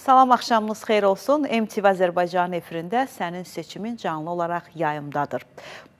Salam, axşamınız xeyir olsun. MTV Azərbaycan efirində Sənin Seçimin canlı olaraq yayımdadır.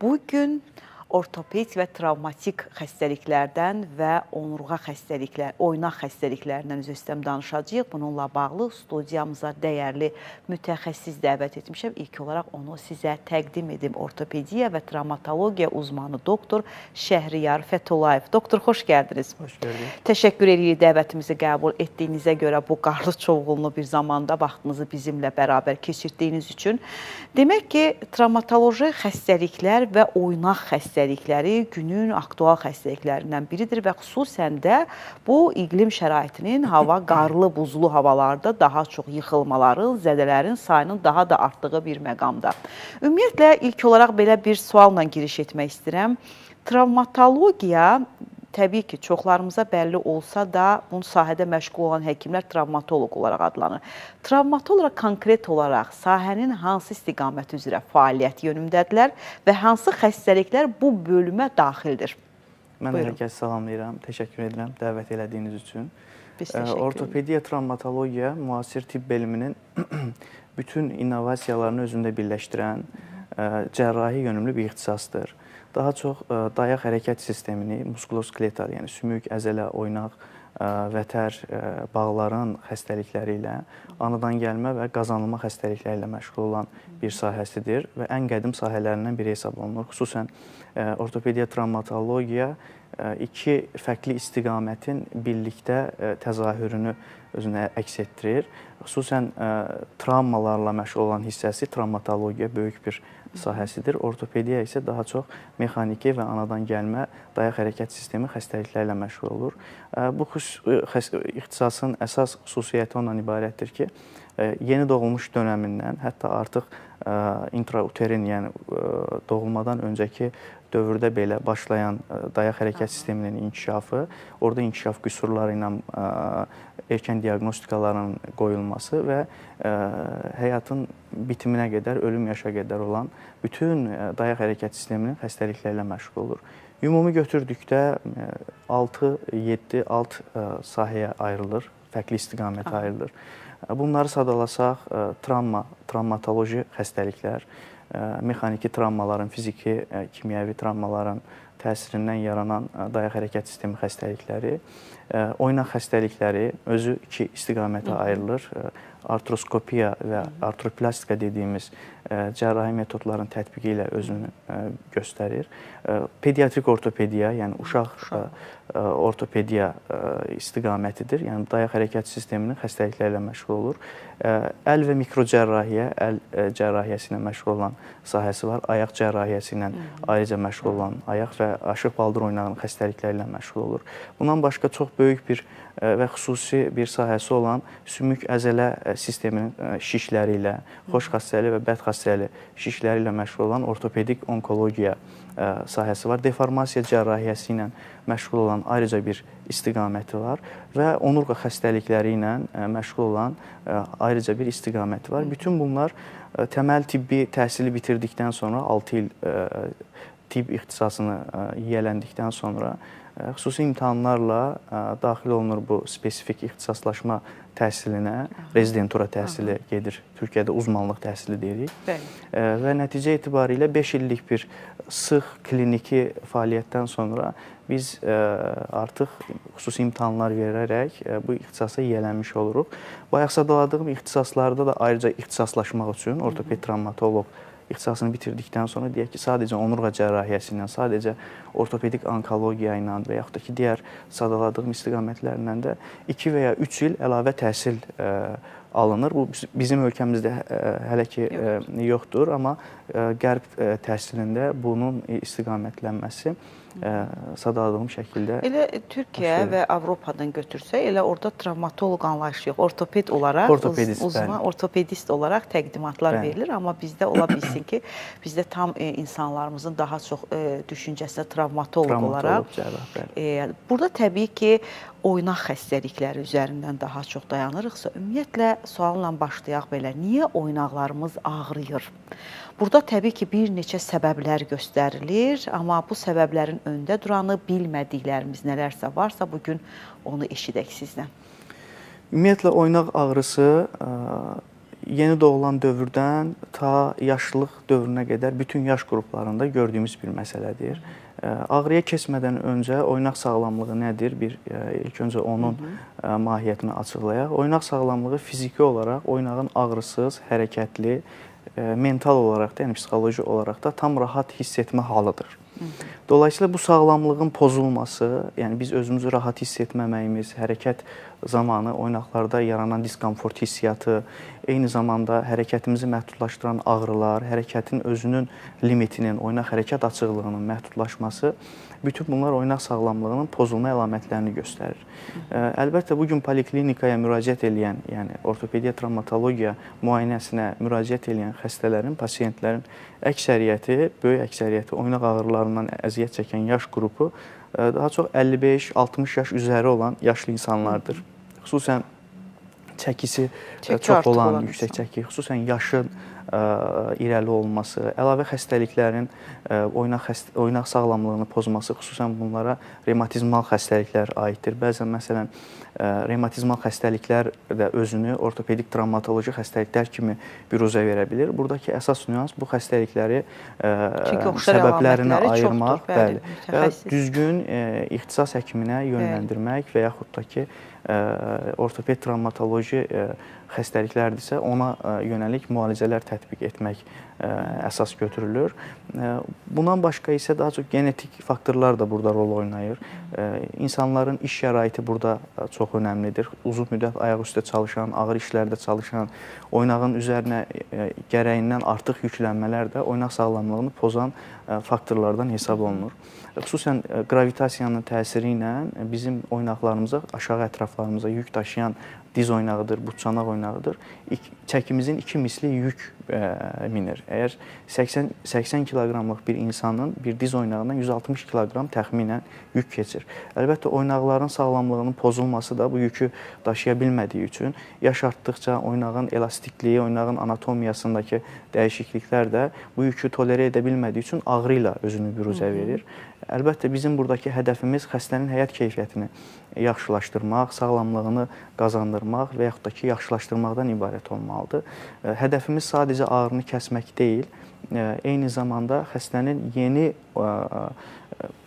Bugün ortoped və travmatik xəstəliklərdən və onurğa xəstəliklər, oynaq xəstəliklərindən üzr istəyirəm danışacağıq. Bununla bağlı studiyamıza dəyərli mütəxəssis dəvət etmişəm. İlk olaraq onu sizə təqdim edim. Ortopediya və travmatologiya uzmanı doktor Şəhriyar Fətullayev. Doktor, xoş gəldiniz. Xoş gördük. Təşəkkür edirik dəvətimizi qəbul etdiyinizə görə bu qarlı çovğunlu bir zamanda vaxtınızı bizimlə bərabər keçirdiyiniz üçün. Demək ki, travmatoloji xəstəliklər və oynaq xəstəlikləri günün aktual xəstəliklərindən biridir və xüsusən də bu iqlim şəraitinin hava qarlı, buzlu havalarda daha çox yıxılmaların, zədələrin sayının daha da artdığı bir məqamda. Ümumiyyətlə, ilk olaraq belə bir sualla giriş etmək istəyirəm. Travmatologiya təbii ki, çoxlarımıza bəlli olsa da, bunun sahədə məşğul olan həkimlər travmatoloq olaraq adlanır. Travmatoloq konkret olaraq sahənin hansı istiqaməti üzrə fəaliyyət yönündədirlər və hansı xəstəliklər bu bölümə daxildir? Mən hər kəsi salamlayıram, təşəkkür edirəm dəvət elədiyiniz üçün. Biz təşəkkür edirik. Ortopediya, travmatologiya müasir tibb elminin bütün innovasiyalarını özündə birləşdirən cərrahi yönümlü bir ixtisasdır. Daha çox dayaq hərəkət sistemini, muskuloskeletal, yəni sümük, əzələ, oynaq, vətər, bağların xəstəlikləri ilə, anadan gəlmə və qazanılma xəstəlikləri ilə məşğul olan bir sahəsidir və ən qədim sahələrindən biri hesab olunur. Xüsusən ortopediya, travmatologiya iki fərqli istiqamətin birlikdə təzahürünü özünə əks etdirir. Xüsusən travmalarla məşğul olan hissəsi travmatologiya böyük bir sahəsidir. Ortopediya isə daha çox mexaniki və anadan gəlmə dayaq hərəkət sistemi xəstəlikləri ilə məşğul olur. Bu ixtisasın əsas xüsusiyyəti ondan ibarətdir ki, yeni doğulmuş dönəmindən, hətta artıq intrauterin, yəni doğulmadan öncəki dövrdə belə başlayan dayaq hərəkət sisteminin inkişafı, orada inkişaf qüsurları ilə erkən diaqnostikaların qoyulması və həyatın bitiminə qədər, ölüm yaşa qədər olan bütün dayaq hərəkət sisteminin xəstəlikləri ilə məşğul olur. Ümumi götürdükdə 6-7 alt sahəyə ayrılır, fərqli istiqamətə ayrılır. Bunları sadalasaq, travma, travmatoloji xəstəliklər, mexaniki travmaların, fiziki, kimyəvi travmaların təsirindən yaranan dayaq hərəkət sistemi xəstəlikləri, oynaq xəstəlikləri özü iki istiqamətə ayrılır. Artroskopiya və artroplastika dediyimiz cərrahi metodların tətbiqi ilə özünü göstərir. Pediatrik ortopediya, yəni uşaq ortopediya istiqamətidir. Yəni dayaq hərəkət sisteminin xəstəlikləri ilə məşğul olur. Əl və mikrocərrahiyyə, əl cərrahiyyəsi ilə məşğul olan sahəsi var. Ayaq cərrahiyyəsi ilə ayrıca məşğul olan ayaq və aşıq baldır oynağının xəstəlikləri ilə məşğul olur. Bundan başqa çox böyük bir və xüsusi bir sahəsi olan sümük əzələ sisteminin şişləri ilə, xoş xassəli və bəd xassəli şişləri ilə məşğul olan ortopedik onkologiya sahəsi var. Deformasiya cərrahiyyəsi ilə məşğul olan ayrıca bir istiqaməti var və onurğa xəstəlikləri ilə məşğul olan ayrıca bir istiqaməti var. Bütün bunlar təməl tibbi təhsili bitirdikdən sonra, 6 il tibb ixtisasını yiyələndikdən sonra xüsusi imtahanlarla daxil olunur bu spesifik ixtisaslaşma təhsilinə, rezidentura təhsili gedir. Türkiyədə uzmanlıq təhsili deyirik. Və nəticə etibarilə 5 illik bir sıx kliniki fəaliyyətdən sonra biz artıq xüsusi imtahanlar verərək bu ixtisasa yiyələnmiş oluruq. Bayaq sadaladığım ixtisaslarda da ayrıca ixtisaslaşmaq üçün ortoped travmatoloq ixtisasını bitirdikdən sonra deyək ki, sadəcə onurğa cərrahiyyəsi ilə, sadəcə ortopedik onkologiya ilə və yaxud da ki, digər sadaladığım istiqamətlərlə də 2 və ya 3 il əlavə təhsil alınır. Bu bizim ölkəmizdə hələ ki yoxdur, amma qərb təhsilində bunun istiqamətlənməsi sadaladığım şəkildə. Elə Türkiyə və Avropadan götürsək, elə orada travmatoloq anlayışı yox, ortoped olaraq, uzman ortopedist olaraq təqdimatlar verilir, amma bizdə ola bilsin ki, bizdə tam insanlarımızın daha çox düşüncəsinə travmatoloq olaraq. Cərrah, burada təbii ki, oynaq xəstəlikləri üzərindən daha çox dayanırıqsa, ümumiyyətlə sualla başlayaq belə, niyə oynaqlarımız ağrıyır? Burada təbii ki, bir neçə səbəblər göstərilir, amma bu səbəblərin öndə duranı bilmədiklərimiz nələrsə varsa, bugün onu eşidək sizdən. Ümumiyyətlə, oynaq ağrısı yeni doğulan dövrdən ta yaşlılıq dövrünə qədər bütün yaş qruplarında gördüyümüz bir məsələdir. Ağrıya keçmədən öncə oynaq sağlamlığı nədir? İlk öncə onun mahiyyətini açıqlayaq. Oynaq sağlamlığı fiziki olaraq oynağın ağrısız, hərəkətli, mental olaraq da, yəni psixoloji olaraq da tam rahat hiss etmə halıdır. Dolayısıyla bu sağlamlığın pozulması, yəni biz özümüzü rahat hiss etməməyimiz, hərəkət zamanı oynaqlarda yaranan diskomfort hissiyatı, eyni zamanda hərəkətimizi məhdudlaşdıran ağrılar, hərəkətin özünün limitinin, oynaq hərəkət açıqlığının məhdudlaşması, bütün bunlar oynaq sağlamlığının pozulma əlamətlərini göstərir. Əlbəttə, bugün poliklinikaya müraciət eləyən, yəni ortopediya, travmatologiya müayinəsinə müraciət eləyən xəstələrin, pasiyentlərin əksəriyyəti, böyük əksəriyyəti oynaq ağrılarından əziyyət çəkən yaş qrupu daha çox 55-60 yaş üzəri olan yaşlı insanlardır. Xüsusən çəkisi çox olan, yüksək çəki, xüsusən yaşın irəli olması, əlavə xəstəliklərin oynaq sağlamlığını pozması, xüsusən bunlara revmatizmal xəstəliklər aiddir. Bəzən, məsələn, revmatizmal xəstəliklər də özünü ortopedik travmatoloji xəstəliklər kimi büruzə verə bilir. Buradakı əsas nüans bu xəstəlikləri səbəblərini ayırmaq, bəli, və düzgün ixtisas həkiminə yönləndirmək və yaxud da ki, ortoped travmatoloji xəstəliklərdirsə, ona yönəlik müalicələr tətbiq etmək əsas götürülür. Bundan başqa isə daha çox genetik faktorlar da burada rol oynayır. İnsanların iş şəraiti burada çox önəmlidir. Uzun müddət ayaq üstə çalışan, ağır işlərdə çalışan, oynağın üzərinə gərəyindən artıq yüklənmələr də oynaq sağlamlığını pozan faktorlardan hesab olunur. Xüsusən qravitasiyanın təsiri ilə bizim oynaqlarımıza, aşağı ətraflarımıza yük daşıyan diz oynağıdır, butçanaq oynağıdır. Çəkimizin 2 misli yük minir. Əgər 80 kiloqramlıq bir insanın bir diz oynağından 160 kiloqram təxminən yük keçir. Əlbəttə, oynaqların sağlamlığının pozulması da bu yükü daşıya bilmədiyi üçün yaş artdıqca oynağın elastikliyi, oynağın anatomiyasındakı dəyişikliklər də bu yükü tolerə edə bilmədiyi üçün ağrı ilə özünü büruzə verir. Əlbəttə, bizim buradakı hədəfimiz xəstənin həyat keyfiyyətini yaxşılaşdırmaq, sağlamlığını qazandırmaq və yaxud da ki, yaxşılaşdırmaqdan ibarət olmalıdır. Hədəfimiz sadəcə ağrını kəsmək deyil, eyni zamanda xəstənin yeni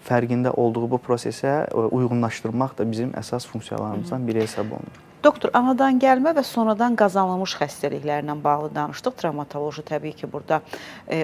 fərqində olduğu bu prosesə uyğunlaşdırmaq da bizim əsas funksiyalarımızdan biri hesab olunur. Doktor, anadan gəlmə və sonradan qazanılmış xəstəliklərlə bağlı danışdıq. Travmatoloji təbii ki, burada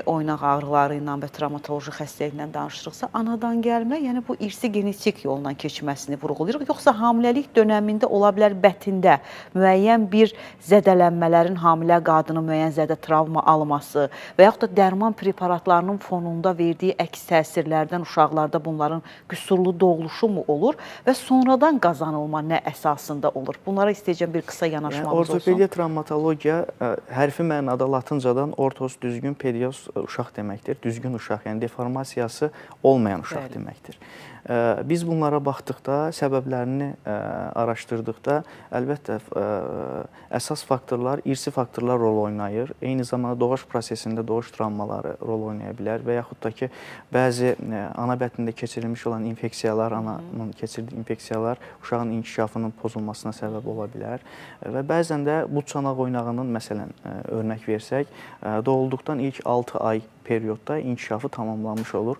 oynaq ağrıları ilə və travmatoloji xəstəliklə danışırıqsa, anadan gəlmə, yəni bu irsi genetik yolla keçməsini vurğulayırıq. Yoxsa hamiləlik dönəmində ola bilər bətində müəyyən bir zədələnmələrin, hamilə qadının müəyyən zədə travma alması və yaxud da dərman preparatlarının fonunda verdiyi əks təsirlərdən uşaqlarda bunların qüsurlu doğuluşu mu olur və sonradan qazanılma nə əsasında olur? Bunlara istəyəcəm bir qısa yanaşmamız olsun. Ortopediya, travmatologiya hərfi mənada latıncadan ortos düzgün, pedios uşaq deməkdir. Düzgün uşaq, yəni deformasiyası olmayan uşaq deməkdir. Biz bunlara baxdıqda, səbəblərini araşdırdıqda, əlbəttə əsas faktorlar, irsi faktorlar rol oynayır. Eyni zamanda doğuş prosesində doğuş travmaları rol oynaya bilər və yaxud da ki, bəzi ana bətnində keçirilmiş olan infeksiyalar, ananın keçirdiyi infeksiyalar uşağın inkişafının pozulmasına səbəb ola bilər. Və bəzən də bu çanaq oynağının, məsələn, örnək versək, doğulduqdan ilk 6 ay, periodda inkişafı tamamlanmış olur.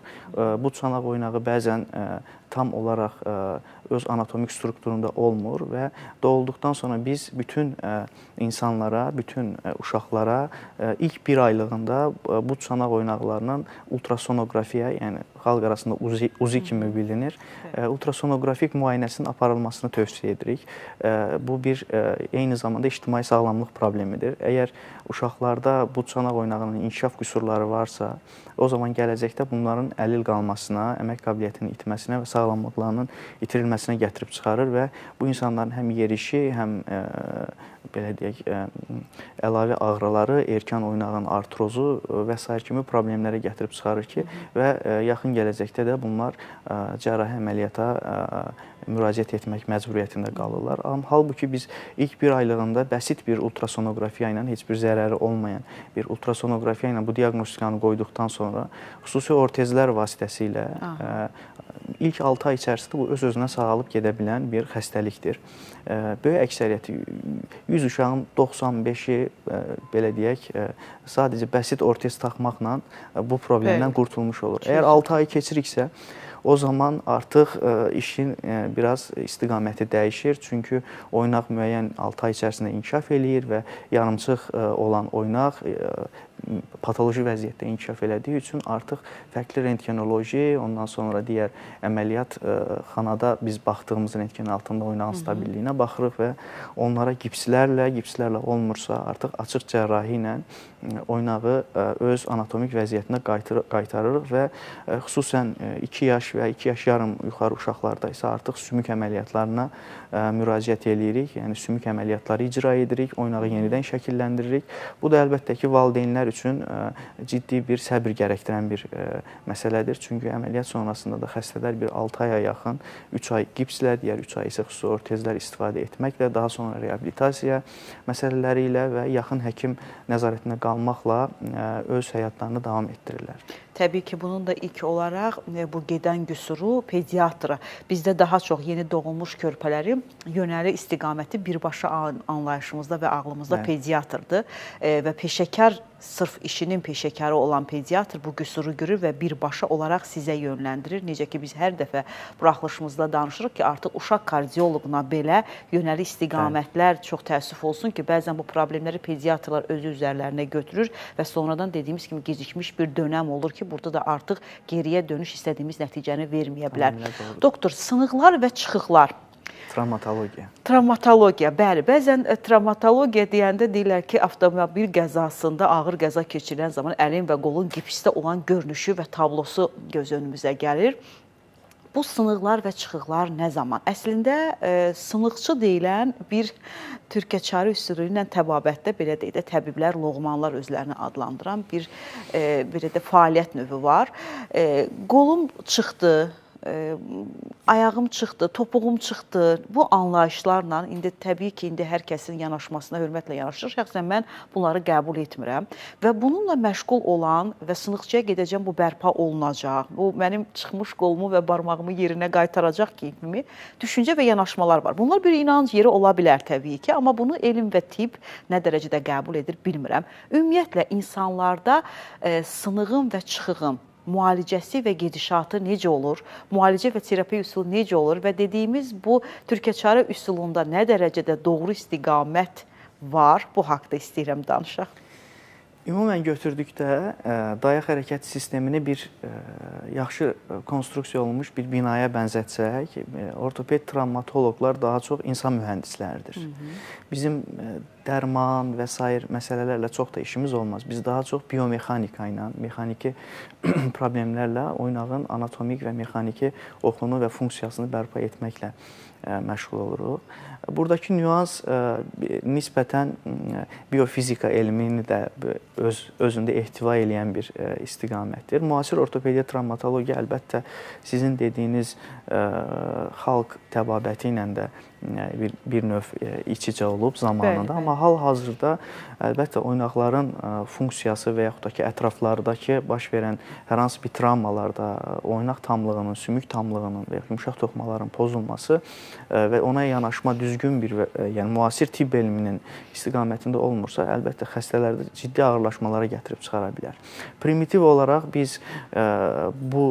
Bu çanaq oynağı bəzən tam olaraq öz anatomik strukturunda olmur və doğulduqdan sonra biz bütün insanlara, bütün uşaqlara ilk 1 aylığında bu çanaq oynaqlarının ultrasonoqrafiya, yəni xalq arasında UZI kimi bilinir, ultrasonoqrafik müayinəsinin aparılmasını tövsiyə edirik. Bu bir eyni zamanda ictimai sağlamlıq problemidir. Əgər uşaqlarda bu çanaq oynağının inkişaf qüsurları varsa, o zaman gələcəkdə bunların əlil qalmasına, əmək qabiliyyətinin itməsinə və sağlamlıqlarının itirilməsinə gətirib çıxarır və bu insanların həm yerişi, həm belə deyək, əlavə ağrıları, erkən oynağın artrozu və sair kimi problemlərə gətirib çıxarır ki, və yaxın gələcəkdə də bunlar cərrahi əməliyyata müraciət etmək məcburiyyətində qalırlar. Halbuki biz ilk 1 aylığında bəsit bir ultrasonoqrafiya ilə, heç bir zərəri olmayan bir ultrasonoqrafiya ilə bu diaqnostikanı qoyduqdan sonra xüsusi ortezlər vasitəsilə ilk 6 ay içərisində bu öz-özünə sağalıb gedə bilən bir xəstəlikdir. Böyük əksəriyyəti, 100 uşağın 95-i, belə deyək, sadəcə bəsit ortez taxmaqla bu problemdən qurtulmuş olur. Əgər 6 ay keçiriksə, o zaman artıq işin biraz istiqaməti dəyişir. Çünki oynaq müəyyən 6 ay içərisində inkişaf eləyir və yarımçıq olan oynaq patoloji vəziyyətdə inkişaf elədiyi üçün artıq fərqli rentgenoloji, ondan sonra digər əməliyyat xanada biz baxdığımız rentgen altında oynağın stabililliyinə baxırıq və onlara gipslərlə, gipslərlə olmursa artıq açıq cərrahi ilə oynağı öz anatomik vəziyyətinə qaytarırıq və xüsusən 2 yaş və 2 yaş yarım yuxarı uşaqlarda isə artıq sümük əməliyyatlarına müraciət eləyirik. Yəni sümük əməliyyatları icra edirik, oynağı yenidən şəkilləndiririk. Bu da əlbəttə ki, valideynlər üçün ciddi bir səbir gərəkdirən bir məsələdir. Çünki əməliyyat sonrasında da xəstələr bir 6 aya yaxın 3 ay gipslə, digər 3 ay isə xüsusi ortezlər istifadə etməklə, daha sonra reabilitasiya məsələləri ilə və yaxın həkim nəzarətində qalmaqla öz həyatlarını davam etdirirlər. Təbii ki, bunun da ilk olaraq bu gedən qüsuru pediatra, bizdə daha çox yeni doğulmuş körpələrin yönəli istiqaməti birbaşa anlayışımızda və ağlımızda pediatrdır və peşəkar, sırf işinin peşəkarı olan pediatr bu qüsuru görür və birbaşa olaraq sizə yönləndirir. Necə ki, biz hər dəfə buraxılışımızda danışırıq ki, artıq uşaq kardioloquna belə yönəli istiqamətlər, çox təəssüf olsun ki, bəzən bu problemləri pediatrlar özü üzərlərinə götürür və sonradan dediyimiz kimi gecikmiş bir dönəm olur ki, burada da artıq geriyə dönüş istədiyimiz nəticəni verməyə bilər. Doktor, sınıqlar və çıxıqlar. Travmatologiya. Travmatologiya, bəli. Bəzən travmatologiya deyəndə deyirlər ki, avtomobil qəzasında ağır qəza keçirilən zaman əlin və qolun gipsdə olan görünüşü və tablosu göz önümüzə gəlir. Bu sınıqlar və çıxıqlar nə zaman? Əslində, sınıqçı deyilən bir türkəçarı üsulu ilə təbabətdə, belə deyək də, təbiblər, loğmanlar özlərini adlandıran bir belə də fəaliyyət növü var. Qolum çıxdı, ayağım çıxdı, topuğum çıxdı. Bu anlayışlarla indi təbii ki, indi hər kəsin yanaşmasına hörmətlə yanaşır. Şəxsən mən bunları qəbul etmirəm və bununla məşğul olan və sınıqçıya gedəcəm, bu bərpa olunacaq, bu mənim çıxmış qolumu və barmağımı yerinə qaytaracaq kimi düşüncə və yanaşmalar var. Bunlar bir inanc yeri ola bilər təbii ki, amma bunu elm və tibb nə dərəcədə qəbul edir bilmirəm. Ümumiyyətlə insanlarda sınığın və çıxığın müalicəsi və gedişatı necə olur, müalicə və terapiya üsulu necə olur və dediyimiz bu türkəçarı üsulunda nə dərəcədə doğru istiqamət var, bu haqda istəyirəm danışaq. Ümumən götürdükdə dayaq hərəkət sistemini bir yaxşı konstruksiya olunmuş bir binaya bənzətsək, ortoped travmatoloqlar daha çox insan mühəndisləridir. Bizim dərman və sair məsələlərlə çox da işimiz olmaz. Biz daha çox biomexanika ilə, mexaniki problemlərlə oynağın anatomik və mexaniki oxunu və funksiyasını bərpa etməklə məşğul oluruq. Buradakı nüans nisbətən biofizika elmini də özündə ehtiva eləyən bir istiqamətdir. Müasir ortopediya travmatologiya əlbəttə sizin dediyiniz xalq təbabəti ilə də bir növ iç-içə olub zamanında. Bəli, amma hal-hazırda əlbəttə oynaqların funksiyası və yaxud da ki, ətraflardakı baş verən hər hansı bir travmalarda oynaq tamlığının, sümük tamlığının və ya yumşaq toxumaların pozulması və ona yanaşma düzgün bir, yəni müasir tibb elminin istiqamətində olmursa, əlbəttə xəstələrdə ciddi ağırlaşmalara gətirib çıxara bilər. Primitiv olaraq biz bu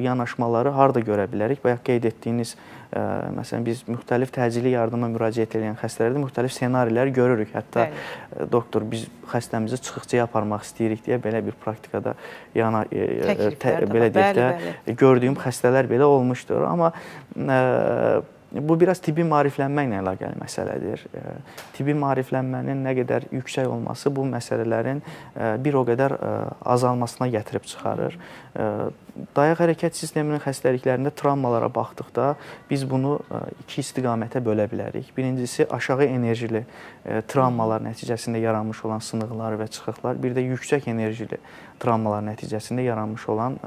yanaşmaları harda görə bilərik? Bayaq qeyd etdiyiniz, məsələn, biz müxtəlif təcili yardıma müraciət edən xəstələrdə müxtəlif ssenarilər görürük. Hətta bəli, doktor, biz xəstəmizi çıxıqçıya aparmaq istəyirik deyə belə bir praktikada yana, belə deyək də, gördüyüm xəstələr belə olmuşdur. Amma bu biraz tibbi maariflənməklə əlaqəli məsələdir. Tibbi maariflənmənin nə qədər yüksək olması bu məsələlərin bir o qədər azalmasına gətirib çıxarır. Dayaq hərəkət sisteminin xəstəliklərində travmalara baxdıqda biz bunu iki istiqamətə bölə bilərik. Birincisi, aşağı enerjili travmalar nəticəsində yaranmış olan sınıqlar və çıxıqlar, bir də yüksək enerjili travmalar nəticəsində yaranmış olan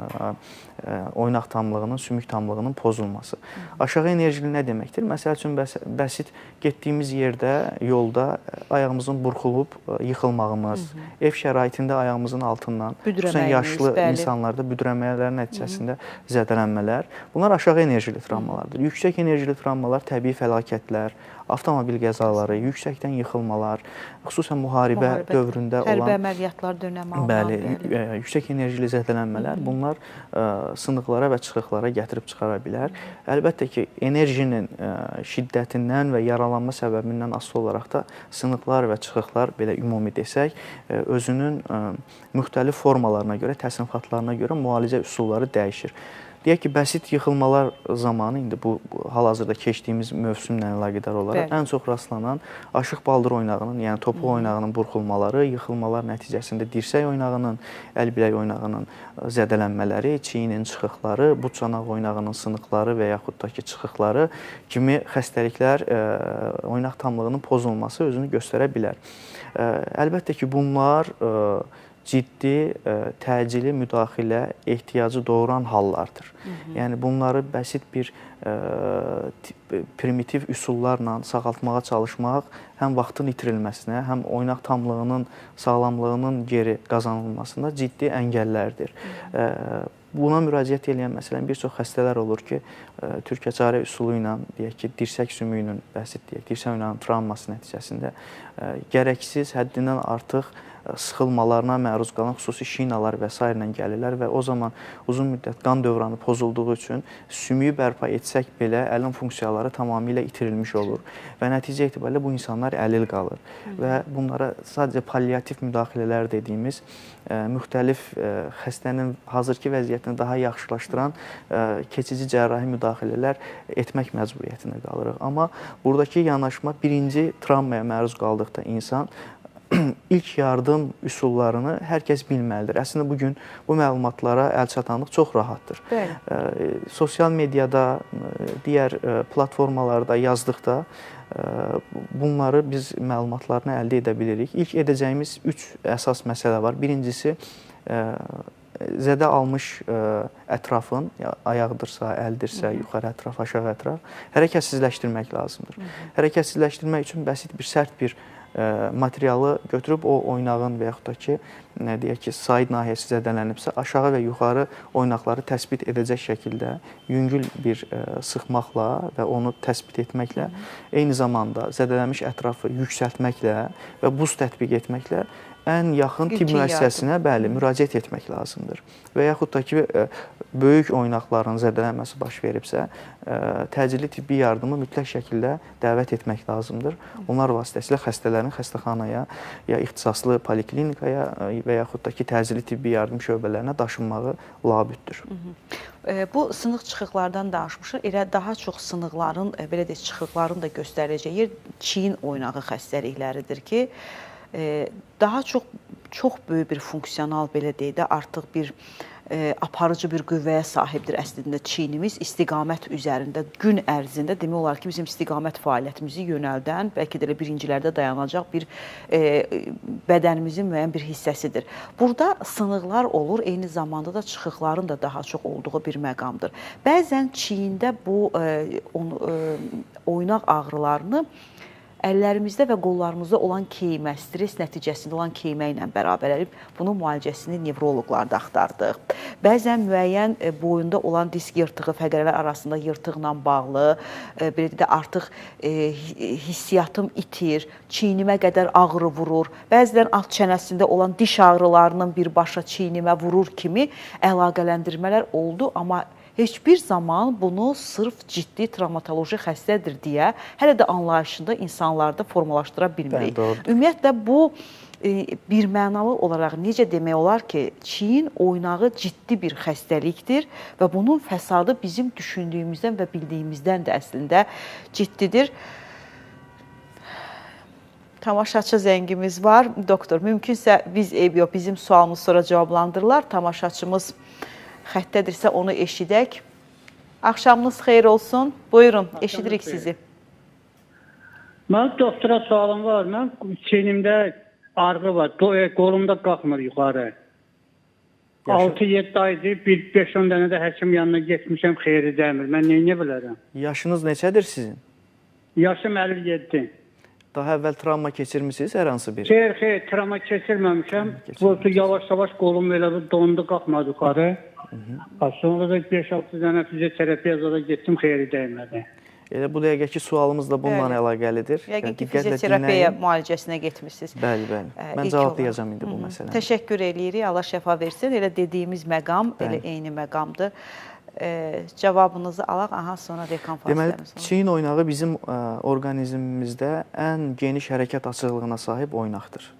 oynaq tamlığının, sümük tamlığının pozulması. Aşağı enerjili nə deməkdir? Məsəl üçün, bəsit getdiyimiz yerdə, yolda ayağımızın burxulub yıxılmağımız, ev şəraitində ayağımızın altından, xüsusən yaşlı insanlarda büdrəmələr nəticəsində zədələnmələr. Bunlar aşağı enerjili travmalardır. Yüksək enerjili travmalar təbii fəlakətlər, avtomobil qəzaları, yüksəkdən yıxılmalar, xüsusən müharibə dövründə olan hərbi əməliyyatlar dönəmi alınan, bəli, yüksək enerjili zədələnmələr, bunlar sınıqlara və çıxıqlara gətirib çıxara bilər. Əlbəttə ki, enerjinin şiddətindən və yaralanma səbəbindən asılı olaraq da sınıqlar və çıxıqlar, belə ümumi desək, özünün müxtəlif formalarına görə, təsnifatlarına görə müalicə üsulları dəyişir. Deyək ki, bəsit yıxılmalar zamanı, indi bu hal-hazırda keçdiyimiz mövsümlə əlaqədar olaraq ən çox rastlanan aşıq baldır oynağının, yəni topuq oynağının burxulmaları, yıxılmalar nəticəsində dirsək oynağının, əl bilək oynağının zədələnmələri, çiyinin çıxıqları, bud çanaq oynağının sınıqları və yaxud da ki, çıxıqları kimi xəstəliklər, oynaq tamlığının pozulması özünü göstərə bilər. Əlbəttə ki, bunlar ciddi təcili müdaxilə ehtiyacı doğuran hallardır. Yəni bunları bəsit bir primitiv üsullarla sağaltmağa çalışmaq həm vaxtın itirilməsinə, həm oynaq tamlığının sağlamlığının geri qazanılmasında ciddi əngəllərdir. Buna müraciət edən, məsələn, bir çox xəstələr olur ki, türkəçarə üsulu ilə, deyək ki, dirsək sümüyünün, bəsit deyək, dirsək oynağının travması nəticəsində gərəksiz, həddindən artıq sıxılmalarına məruz qalan xüsusi şinalar və s. ilə gəlirlər və o zaman uzun müddət qan dövranı pozulduğu üçün sümüyü bərpa etsək belə əlin funksiyaları tamamilə itirilmiş olur və nəticə etibarilə bu insanlar əlil qalır və bunlara sadəcə palliativ müdaxilələr dediyimiz müxtəlif xəstənin hazırki vəziyyətini daha yaxşılaşdıran keçici cərrahi müdaxilələr etmək məcburiyyətində qalırıq. Amma buradakı yanaşma birinci travmaya məruz qaldıqda insan ilk yardım üsullarını hər kəs bilməlidir. Əslində, bugün bu məlumatlara əlçatanlıq çox rahatdır. Bəli. Sosial mediada, digər platformalarda yazdıqda bunları biz məlumatlarını əldə edə bilirik. İlk edəcəyimiz 3 əsas məsələ var. Birincisi, zədə almış ətrafın, ayaqdırsa, əldirsə, yuxarı ətraf, aşağı ətraf, hərəkətsizləşdirmək lazımdır. Hərəkətsizləşdirmək üçün bəsit bir, sərt bir materialı götürüb o oynağın və yaxud da ki, deyək ki, said nahiyəsi zədələnibsə, aşağı və yuxarı oynaqları təsbit edəcək şəkildə yüngül bir sıxmaqla və onu təsbit etməklə, eyni zamanda zədələnmiş ətrafı yüksəltməklə və buz tətbiq etməklə ən yaxın tibb müəssisəsinə, bəli, müraciət etmək lazımdır. Və yaxud da ki, böyük oynaqların zədələnməsi baş veribsə, təcili tibbi yardımı mütləq şəkildə dəvət etmək lazımdır. Onlar vasitəsilə xəstələrin xəstəxanaya, ya ixtisaslı poliklinikaya və yaxud da ki, təcili tibbi yardım şöbələrinə daşınmağı labüddür. Bu sınıq çıxıqlardan danışmışıq. Elə daha çox sınıqların, belə deyək, çıxıqların da göstəriləcəyi yer çiyin oynağı xəstəlikləridir ki, daha çox böyük bir funksional, belə deyək də, artıq bir aparıcı bir qüvvəyə sahibdir əslində çiynimiz istiqamət üzərində gün ərzində demək olar ki, bizim istiqamət fəaliyyətimizi yönəldən, bəlkə də elə birincilərdə dayanacaq bir bədənimizin müəyyən bir hissəsidir. Burada sınıqlar olur, eyni zamanda da çıxıqların da daha çox olduğu bir məqamdır. Bəzən çiyində bu oynaq ağrılarını əllərimizdə və qollarımızda olan keymə, stres nəticəsində olan keymə ilə bərabər eləyib, bunun müalicəsini nevroloqlarda axtardıq. Bəzən müəyyən boyunda olan disk yırtığı, fəqərələr arasında yırtıqla bağlı, belə deyək də, artıq hissiyatım itir, çiynimə qədər ağrı vurur, bəzən alt çənəsində olan diş ağrılarının birbaşa çiynimə vurur kimi əlaqələndirmələr oldu, amma heç bir zaman bunu sırf ciddi travmatoloji xəstədir deyə hələ də anlayışında insanlarda formalaşdıra bilmirik. Ümumiyyətlə, bu bir mənalı olaraq necə demək olar ki, çiyin oynağı ciddi bir xəstəlikdir və bunun fəsadı bizim düşündüyümüzdən və bildiyimizdən də əslində ciddidir. Tamaşaçı zəngimiz var. Doktor, mümkünsə biz eyb yox, bizim sualımız sonra cavablandırırlar. Tamaşaçımız xəttədirsə onu eşidək. Axşamınız xeyir olsun. Buyurun, eşidirik sizi. Mən doktora sualım var. Mən çiynimdə ağrı var. Qolumda qalxmır yuxarı. 6-7 aydır. Bir 5-10 dənə də həkim yanına getmişəm, xeyri dəymir. Mən nə bilərəm? Yaşınız neçədir sizin? Yaşım 57. Daha əvvəl travma keçirmişsiniz hər hansı bir? Xeyr, xeyr, travma keçirməmişəm. Yavaş-yavaş qolum elə bir dondu, qalxmadı yuxarı. Sonra da 5-6 dənə fizioterapiya zada getdim, xeyri dəymədi. Elə bu dəqiqəki sualımız da bununla əlaqəlidir. Yəqin ki, fizioterapiya müalicəsinə getmişsiniz. Bəli, bəli. Mən cavablayacağam indi bu məsələni. Təşəkkür eləyirik, Allah şəfa versin. Elə dediyimiz məqam, elə eyni məqamdır. Cavabınızı alaq, aha, sonra reklam fasiləmiz olur. Deməli, çiyin oynağı bizim orqanizmimizdə ən geniş hərəkət açıqlığına sahib oynaqdır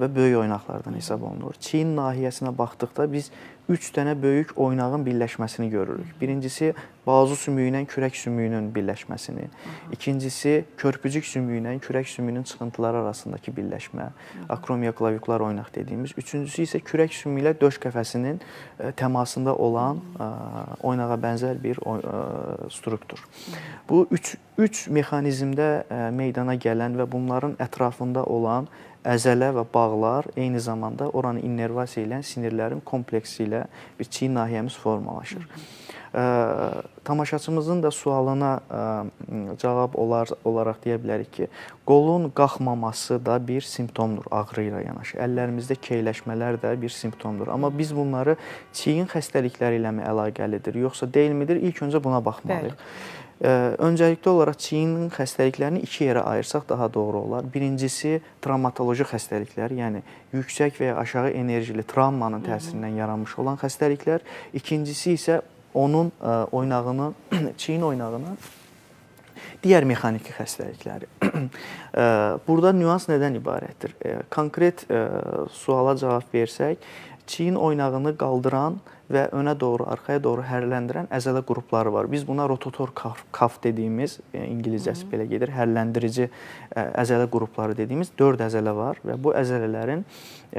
və böyük oynaqlardan hesab olunur. Çiyin nahiyəsinə baxdıqda biz 3 dənə böyük oynağın birləşməsini görürük. Birincisi, bazu sümüyü ilə kürək sümüyünün birləşməsini. İkincisi, körpücük sümüyü ilə kürək sümüyünün çıxıntıları arasındakı birləşmə, akromiyoklaviklar oynaq dediyimiz. Üçüncüsü isə kürək sümüyü ilə döş qəfəsinin təmasında olan oynağa bənzər bir struktur. Bu üç mexanizmdə meydana gələn və bunların ətrafında olan əzələ və bağlar eyni zamanda oranı innervasiya ilə sinirlərin kompleksi ilə bir çiyin nahiyəmiz formalaşır. Tamaşaçımızın da sualına cavab olaraq deyə bilərik ki, qolun qalxmaması da bir simptomdur ağrı ilə yanaşı. Əllərimizdə keyləşmələr də bir simptomdur. Amma biz bunları çiyin xəstəlikləri ilə mi əlaqəlidir, yoxsa deyilmidir? İlk öncə buna baxmalıyıq. Öncəlikli olaraq çiyinin xəstəliklərini iki yerə ayırsaq daha doğru olar. Birincisi travmatoloji xəstəliklər, yəni yüksək və ya aşağı enerjili travmanın təsirindən yaranmış olan xəstəliklər. İkincisi isə onun oynağını, çiyin oynağını digər mexaniki xəstəlikləri. Burada nüans nədən ibarətdir? Konkret suala cavab versək, çiyin oynağını qaldıran və önə doğru, arxaya doğru hərləndirən əzələ qrupları var. Biz buna rotator kaf dediyimiz, ingiliscəsi belə gedir, hərləndirici əzələ qrupları dediyimiz 4 əzələ var və bu əzələlərin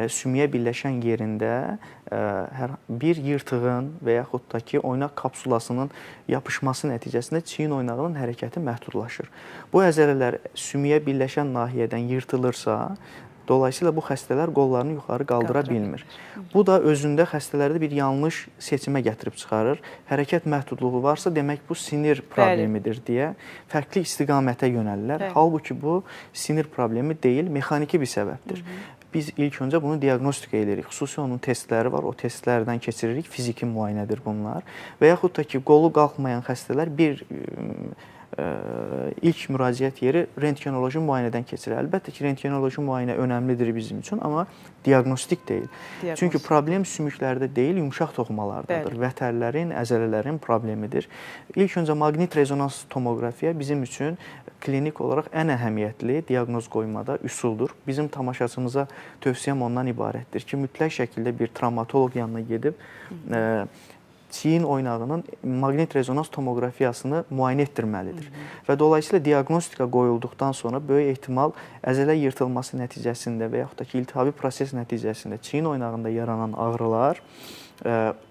sümüyə birləşən yerində hər bir yırtığın və yaxud da ki, oynaq kapsulasının yapışması nəticəsində çiyin oynağının hərəkəti məhdudlaşır. Bu əzələlər sümüyə birləşən nahiyədən yırtılırsa, dolayısıyla bu xəstələr qollarını yuxarı qaldıra bilmir. Bu da özündə xəstələrdə bir yanlış seçimə gətirib çıxarır. Hərəkət məhdudluğu varsa, demək bu sinir problemidir deyə fərqli istiqamətə yönəlirlər. Halbuki bu sinir problemi deyil, mexaniki bir səbəbdir. Biz ilk öncə bunu diaqnostika edirik. Xüsusi onun testləri var, o testlərdən keçiririk. Fiziki müayinədir bunlar. Və yaxud da ki, qolu qalxmayan xəstələr bir ilk müraciət yeri rentgenoloji müayinədən keçirir. Əlbəttə ki, rentgenoloji müayinə önəmlidir bizim üçün, amma diaqnostik deyil. Çünki problem sümüklərdə deyil, yumşaq toxumalardadır. Vətərlərin, əzələlərin problemidir. İlk öncə maqnit rezonans tomoqrafiya bizim üçün klinik olaraq ən əhəmiyyətli diaqnoz qoymada üsuldur. Bizim tamaşaçımıza tövsiyəm ondan ibarətdir ki, mütləq şəkildə bir travmatoloq yanına gedib çiyin oynağının maqnit rezonans tomoqrafiyasını müayinə etdirməlidir. Və dolayısıyla diaqnostika qoyulduqdan sonra böyük ehtimal əzələ yırtılması nəticəsində və yaxud da ki, iltihabi proses nəticəsində çiyin oynağında yaranan ağrılar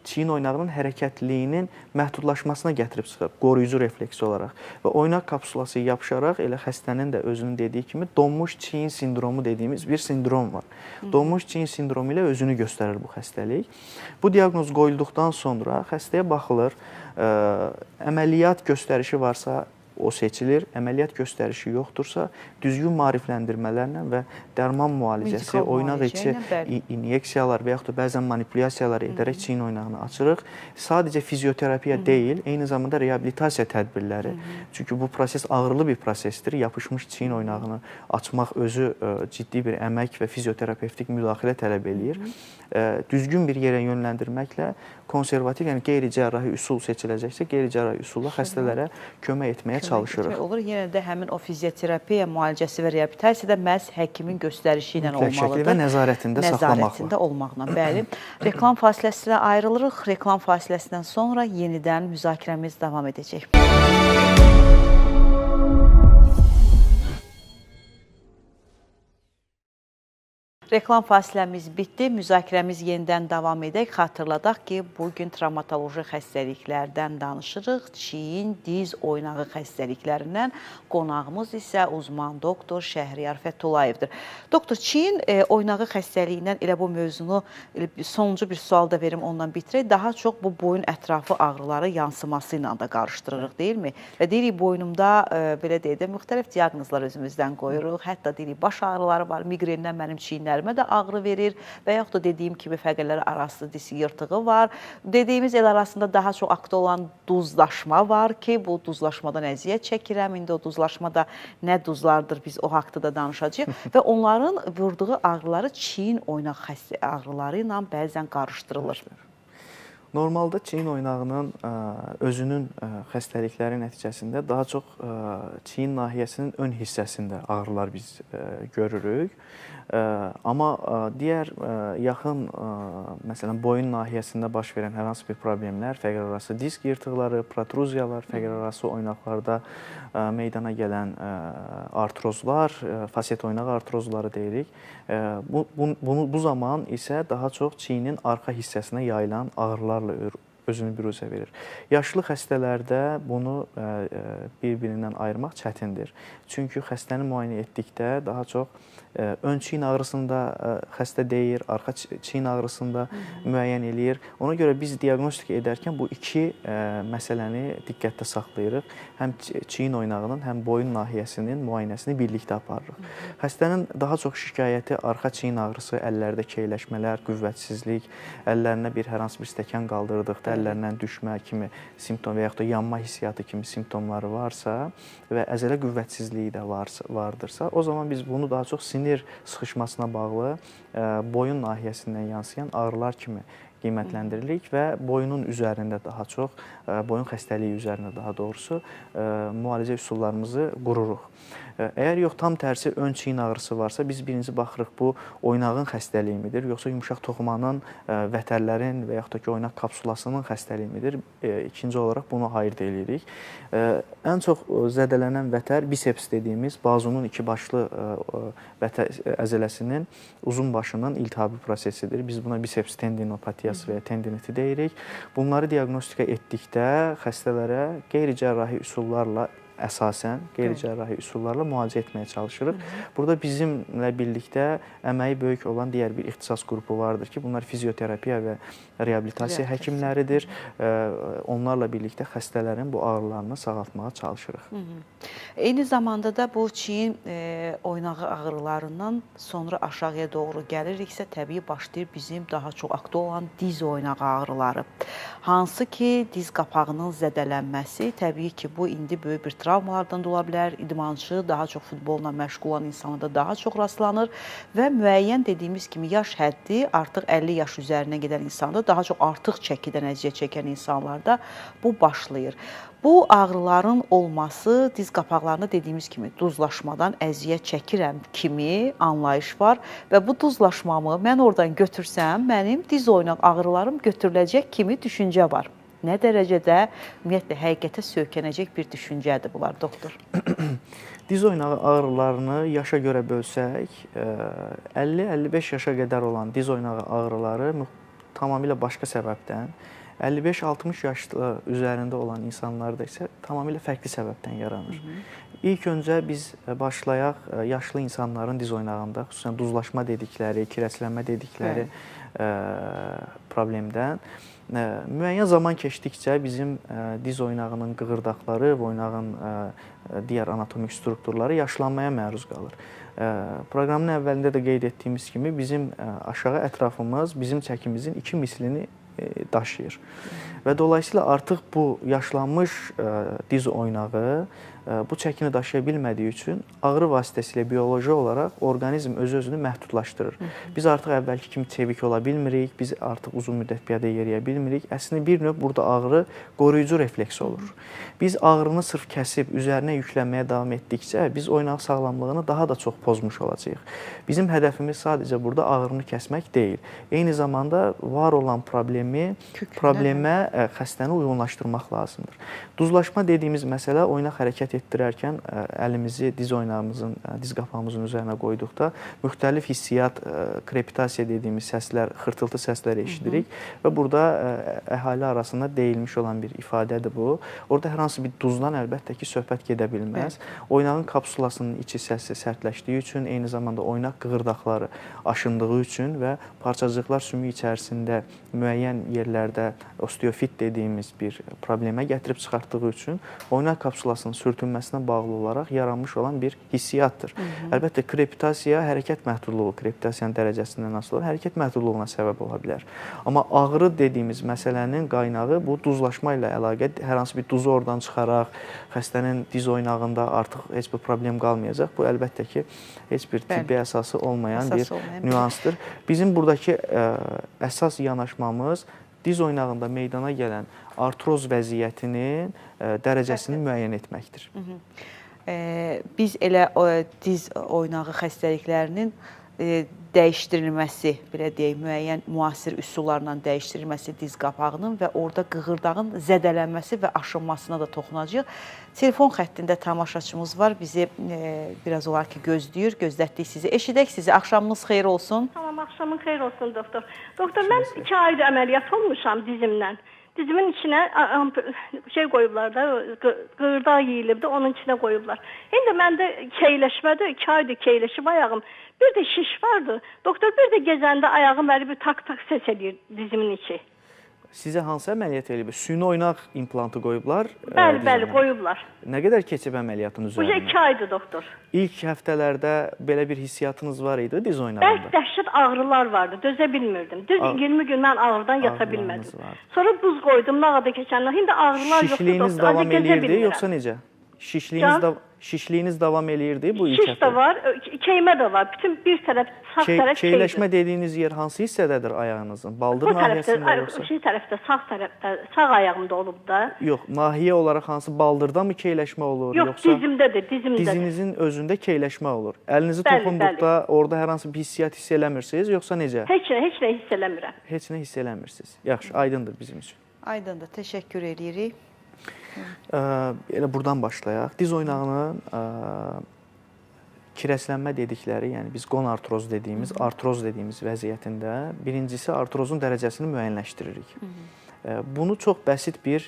çiyin oynağının hərəkətliliyinin məhdudlaşmasına gətirib çıxır qoruyucu refleksi olaraq. Və oynaq kapsulası yapışaraq elə xəstənin də özünün dediyi kimi donmuş çiyin sindromu dediyimiz bir sindrom var. Donmuş çiyin sindromu ilə özünü göstərir bu xəstəlik. Bu diaqnoz qoyulduqdan sonra xəstəyə baxılır, əməliyyat göstərişi varsa o seçilir, əməliyyat göstərişi yoxdursa, düzgün maarifləndirmələrlə və dərman müalicəsi, oynaq içi inyeksiyalar və yaxud da bəzən manipulyasiyalar edərək çiyin oynağını açırıq. Sadəcə fizioterapiya deyil, eyni zamanda reabilitasiya tədbirləri. Çünki bu proses ağrılı bir prosesdir. Yapışmış çiyin oynağını açmaq özü ciddi bir əmək və fizioterapevtik müdaxilə tələb eləyir. Düzgün bir yerə yönləndirməklə konservativ, yəni qeyri-cərrahi üsul seçiləcəksə, qeyri-cərrahi üsulla xəstələrə kömək etməyə çalışırıq. Olur. Yenə də həmin o fizioterapiya müalicəsi və reabilitasiya da məhz həkimin göstərişi ilə olmalıdır. Və nəzarətində saxlamaqla. Nəzarətində olmaqla, bəli. Reklam fasiləsinə ayrılırıq. Reklam fasiləsindən sonra yenidən müzakirəmiz davam edəcək. Reklam fasiləmiz bitdi, müzakirəmiz yenidən davam edək. Xatırladaq ki, bugün travmatoloji xəstəliklərdən danışırıq. Çiyin, diz oynağı xəstəliklərindən. Qonağımız isə uzman doktor Şəhriyar Fətullayevdir. Doktor, çiyin oynağı xəstəliyindən elə bu mövzunu sonuncu bir sual da verim, ondan bitirək. Daha çox bu boyun ətrafı ağrıları yansıması ilə də qarışdırırıq, deyilmi? Və deyirik, boynumda, belə deyək də, müxtəlif diaqnozlar özümüzdən qoyuruq. Hətta deyirik, baş ağrıları var, miqrendən mənim çiyinlərim də ağrı verir və yaxud da dediyim kimi fəqərlər arası disk yırtığı var. Dediyimiz el arasında daha çox aktual olan duzlaşma var ki, bu duzlaşmadan əziyyət çəkirəm. İndi o duzlaşma da nə duzlardır, biz o haqda da danışacağıq. Və onların vurduğu ağrıları çiyin oynaq ağrıları ilə bəzən qarışdırılır. Normalda çiyin oynağının özünün xəstəlikləri nəticəsində daha çox çiyin nahiyəsinin ön hissəsində ağrılar biz görürük. Amma digər yaxın, məsələn, boyun nahiyəsində baş verən hər hansı bir problemlər, fəqərarası disk yırtıqları, protruziyalar, fəqərarası oynaqlarda meydana gələn artrozlar, faset oynağı artrozları deyirik. Bu zaman isə daha çox çiyinin arxa hissəsinə yayılan ağrılarla özünü büruzə verir. Yaşlı xəstələrdə bunu bir-birindən ayırmaq çətindir. Çünki xəstəni müayinə etdikdə daha çox ön çiyin ağrısında xəstə deyir, arxa çiyin ağrısında müəyyən eləyir. Ona görə biz diaqnostika edərkən bu iki məsələni diqqətdə saxlayırıq. Həm çiyin oynağının, həm boyun nahiyəsinin müayinəsini birlikdə aparırıq. Xəstənin daha çox şikayəti arxa çiyin ağrısı, əllərdə keyləşmələr, qüvvətsizlik, əllərinə bir hər hansı bir stəkan qaldırdıqda əllərindən düşmə kimi simptom və yaxud da yanma hissiyatı kimi simptomları varsa və əzələ qüvvətsizliyi də vardırsa, o zaman biz bunu daha çox sinir sıxışmasına bağlı boyun nahiyəsindən yansıyan ağrılar kimi qiymətləndiririk və boyunun üzərində daha çox, boyun xəstəliyi üzərində daha doğrusu müalicə üsullarımızı qururuq. Əgər yox, tam tərsi ön çiyin ağrısı varsa, biz birinci baxırıq bu oynağın xəstəliyi midir, yoxsa yumşaq toxumanın, vətərlərin və yaxud da ki, oynaq kapsulasının xəstəliyi midir? İkinci olaraq bunu ayırd eləyirik. Ən çox zədələnən vətər biceps dediyimiz bazunun iki başlı vətər əzələsinin uzun başının iltihabi prosesidir. Biz buna biceps tendinopatiyası və ya tendiniti deyirik. Bunları diaqnostika etdikdə xəstələrə qeyri-cərrahi üsullarla əsasən qeyri-cərrahi üsullarla müalicə etməyə çalışırıq. Burada bizimlə birlikdə əməyi böyük olan digər bir ixtisas qrupu vardır ki, bunlar fizioterapiya və reabilitasiya həkimləridir. Onlarla birlikdə xəstələrin bu ağrılarını sağaltmağa çalışırıq. Eyni zamanda da bu çiyin oynağı ağrılarından sonra aşağıya doğru gəliriksə, təbii başlayır bizim daha çox aktual olan diz oynağı ağrıları. Hansı ki, diz qapağının zədələnməsi, təbii ki, bu indi böyük bir travmalardan da ola bilər, idmançı, daha çox futbolla məşğul olan insanlarda daha çox rastlanır və müəyyən dediyimiz kimi yaş həddi artıq 50 yaş üzərinə gedən insanda, daha çox artıq çəkidən əziyyət çəkən insanlarda bu başlayır. Bu ağrıların olması diz qapaqlarında dediyimiz kimi duzlaşmadan əziyyət çəkirəm kimi anlayış var və bu duzlaşmamı mən oradan götürsəm, mənim diz oynaq ağrılarım götürüləcək kimi düşüncə var. Nə dərəcədə ümumiyyətlə həqiqətə söykənəcək bir düşüncədir bunlar, doktor? Diz oynağı ağrılarını yaşa görə bölsək, 50-55 yaşa qədər olan diz oynağı ağrıları tamamilə başqa səbəbdən, 55-60 yaşlı üzərində olan insanlarda isə tamamilə fərqli səbəbdən yaranır. İlk öncə biz başlayaq yaşlı insanların diz oynağında, xüsusən duzlaşma dedikləri, kirəçlənmə dedikləri problemdən. Müəyyən zaman keçdikcə bizim diz oynağının qığırdaqları və oynağın digər anatomik strukturları yaşlanmaya məruz qalır. Proqramın əvvəlində də qeyd etdiyimiz kimi bizim aşağı ətrafımız bizim çəkimizin 2 mislini daşıyır. Və dolayısıyla artıq bu yaşlanmış diz oynağı bu çəkini daşıya bilmədiyi üçün ağrı vasitəsilə bioloji olaraq orqanizm öz-özünü məhdudlaşdırır. Biz artıq əvvəlki kimi çevik ola bilmirik, biz artıq uzun müddət piyada yeriyə bilmirik. Əslində bir növ burada ağrı qoruyucu refleks olur. Biz ağrını sırf kəsib üzərinə yüklənməyə davam etdikcə biz oynaq sağlamlığını daha da çox pozmuş olacağıq. Bizim hədəfimiz sadəcə burada ağrını kəsmək deyil. Eyni zamanda var olan problemə xəstəni uyğunlaşdırmaq lazımdır. Duzlaşma dediyimiz məsələ oynaq hərəkət etdirərkən əlimizi diz oynağımızın, diz qapağımızın üzərinə qoyduqda müxtəlif hissiyat, krepitasiya dediyimiz səslər, xırtıltı səsləri eşidirik və burada əhali arasında deyilmiş olan bir ifadədir bu. Orada hər hansı bir duzdan əlbəttə ki, söhbət gedə bilməz. Oynağın kapsulasının içi səsi sərtləşdiyi üçün, eyni zamanda oynaq qığırdaqları aşındığı üçün və parçacıqlar sümük içərisində müəyyən yerlərdə osteofit dediyimiz bir problemə gətirib çıxartdığı üçün oynaq kapsulasının sürtünməsinə bağlı olaraq yaranmış olan bir hissiyatdır. Əlbəttə, krepitasiya hərəkət məhdudluğu, krepitasiyanın dərəcəsindən asılı olaraq hərəkət məhdudluğuna səbəb ola bilər. Amma ağrı dediyimiz məsələnin qaynağı bu duzlaşma ilə əlaqə, hər hansı bir duzu oradan çıxaraq xəstənin diz oynağında artıq heç bir problem qalmayacaq. Bu əlbəttə ki, heç bir tibbi əsası olmayan bir nüansdır. Bizim buradakı əsas yanaşmamız diz oynağında meydana gələn artroz vəziyyətinin dərəcəsini müəyyən etməkdir. Biz elə diz oynağı xəstəliklərinin dəyişdirilməsi, belə deyək, müəyyən müasir üsullarla dəyişdirilməsi diz qapağının və orada qığırdağın zədələnməsi və aşınmasına da toxunacaq. Telefon xəttində tamaşaçımız var, bizi biraz olar ki, gözləyir, gözlətdik sizi. Eşidək sizi, axşamınız xeyir olsun. Tamam, axşamın xeyir olsun, doktor. Doktor, mən 2 aydır əməliyyat olmuşam dizimdən. Dizimin içinə şey qoyublar da, qığırdaq yeyilibdi, onun içinə qoyublar. İndi məndə keyləşmədir, 2 aydır keyləşib ayağım. Bir də şiş vardı. Doktor, bir də gezəndə ayağım əli bir tak-tak səs eləyir dizimin içi. Sizə hansı əməliyyat eləyib? Süni oynaq implantı qoyublar? Bəli, bəli, qoyublar. Nə qədər keçib əməliyyatın üzərinə? Bu 2 aydır, doktor. İlk həftələrdə belə bir hissiyatınız var idi diz oynağında? Bərk dəhşət ağrılar vardı, dözə bilmirdim. Düz 20 gün mən ağrıdan yata bilmədim. Sonra buz qoydum, nə qədər keçəndən. İndi ağrılar yoxdur, doktor. Şişliyiniz davam eləyirdi, yoxsa necə? Şişliyiniz davam eləyirdi bu ilk həftə? Şiş də var, keymə də var. Bütün bir tərəf, sağ tərəf keydir. Keyləşmə dediyiniz yer hansı hissədədir ayağınızın? Baldır nahiyəsində yoxsa? Şey tərəfdə, sağ tərəfdə, sağ ayağımda olub da. Yox, nahiyə olaraq hansı baldırda mı keyləşmə olur? Yox, dizimdədir, dizimdədir. Dizinizin özündə keyləşmə olur. Əlinizi toxunduqda orada hər hansı bir hissiyat hiss eləmirsiniz, yoxsa necə? Heç nə, heç nə hiss eləmirəm. Heç nə hiss eləmirsiniz. Yaxşı, aydındır bizim üçün. Aydındır, təşəkkür edirik. Elə buradan başlayaq. Diz oynağının kirəslənmə dedikləri, yəni biz qonartroz dediyimiz, artroz dediyimiz vəziyyətində birincisi artrozun dərəcəsini müəyyənləşdiririk. Bunu çox bəsit bir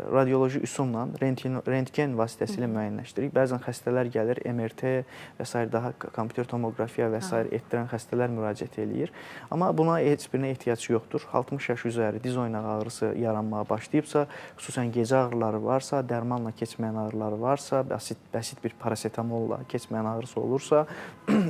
radioloji üsulla, rentgen vasitəsilə müəyyənləşdiririk. Bəzən xəstələr gəlir, MRT və s. daha kompüter tomoqrafiya və s. etdirən xəstələr müraciət eləyir. Amma buna heç birinə ehtiyac yoxdur. 60 yaş üzəri diz oynağı ağrısı yaranmağa başlayıbsa, xüsusən gecə ağrıları varsa, dərmanla keçməyən ağrıları varsa, bəsit bir parasetamolla keçməyən ağrısı olursa,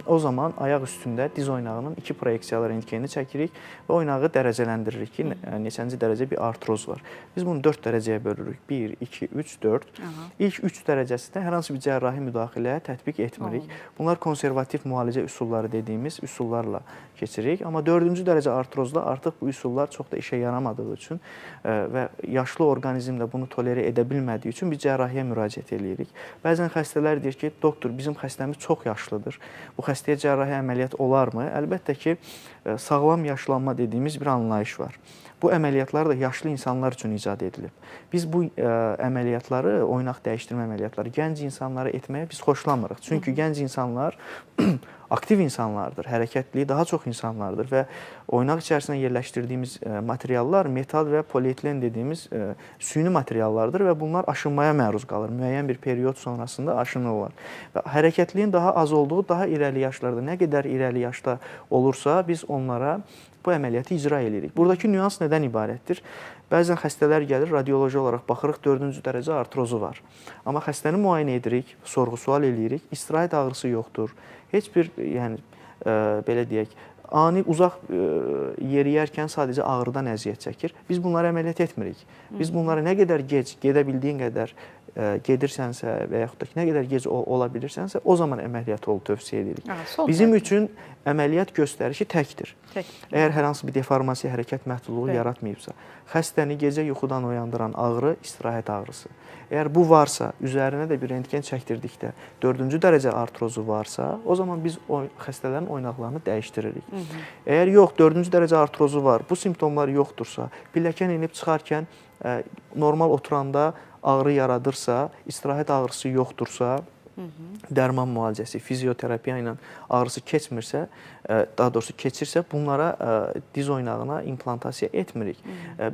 o zaman ayaq üstündə diz oynağının 2 proyeksiyalı rentgenini çəkirik və oynağı dərəcələndiririk ki, neçənci dərəcə bir artroz var. Biz bunu 4 dərəcəyə bölürük. 1, 2, 3, 4. İlk 3 dərəcəsində hər hansı bir cərrahi müdaxilə tətbiq etmirik. Bunlar konservativ müalicə üsulları dediyimiz üsullarla keçirik. Amma 4-cü dərəcə artrozda artıq bu üsullar çox da işə yaramadığı üçün və yaşlı orqanizm də bunu tolerə edə bilmədiyi üçün biz cərrahiyə müraciət eləyirik. Bəzən xəstələr deyir ki, doktor, bizim xəstəmiz çox yaşlıdır. Bu xəstəyə cərrahi əməliyyat olarmı? Əlbəttə ki, sağlam yaşlanma dediyimiz bir anlayış var. Bu əməliyyatlar da yaşlı insanlar üçün icad edilib. Biz bu əməliyyatları, oynaq dəyişdirmə əməliyyatları gənc insanlara etməyə biz xoşlanmırıq. Çünki gənc insanlar aktiv insanlardır, hərəkətli daha çox insanlardır və oynaq içərisinə yerləşdirdiyimiz materiallar metal və polietilen dediyimiz süni materiallardır və bunlar aşınmaya məruz qalır. Müəyyən bir period sonrasında aşınırlar. Və hərəkətliyin daha az olduğu daha irəli yaşlarda, nə qədər irəli yaşda olursa biz onlara bu əməliyyatı icra edirik. Buradakı nüans nədən ibarətdir? Bəzən xəstələr gəlir, radioloji olaraq baxırıq, 4-cü dərəcə artrozu var. Amma xəstəni müayinə edirik, sorğu-sual eləyirik, istirahət ağrısı yoxdur. Heç bir, yəni, belə deyək, ani uzaq yeriyərkən sadəcə ağrıdan əziyyət çəkir. Biz bunlara əməliyyat etmirik. Biz bunlara nə qədər gec gedə bildiyin qədər gedirsənsə və yaxud da ki, nə qədər gec ola bilirsənsə, o zaman əməliyyat ol tövsiyə edirik. Bizim üçün əməliyyat göstərişi təkdir. Əgər hər hansı bir deformasiya, hərəkət məhdudluğu yaratmayıbsa, xəstəni gecə yuxudan oyandıran ağrı istirahət ağrısı. Əgər bu varsa, üzərinə də bir rentgen çəkdirdikdə 4-cü dərəcə artrozu varsa, o zaman biz o xəstələrin oynaqlarını dəyişdiririk. Əgər yox, 4-cü dərəcə artrozu var, bu simptomlar yoxdursa, pilləkən enib çıxarkən normal oturanda ağrı yaradırsa, istirahət ağrısı yoxdursa, dərman müalicəsi, fizioterapiya ilə ağrısı keçmirsə, daha doğrusu keçirsə, bunlara diz oynağına implantasiya etmirik.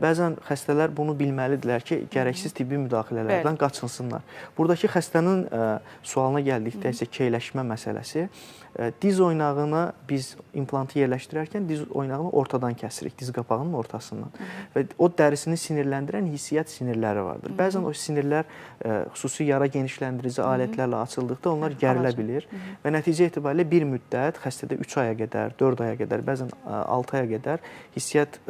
Bəzən xəstələr bunu bilməlidirlər ki, gərəksiz tibbi müdaxilələrdən qaçınsınlar. Buradakı xəstənin sualına gəldikdə isə keyləşmə məsələsi, diz oynağına biz implantı yerləşdirərkən diz oynağını ortadan kəsirik, diz qapağının ortasından. Və o dərisini sinirləndirən hissiyyat sinirləri vardır. Bəzən o sinirlər xüsusi yara genişləndirici alətlərlə açıldıqda onlar gərilə bilir və nəticə etibarilə bir müddət xəstədə 3 aya qədər, 4 aya qədər, bəzən 6 aya qədər hissiyyat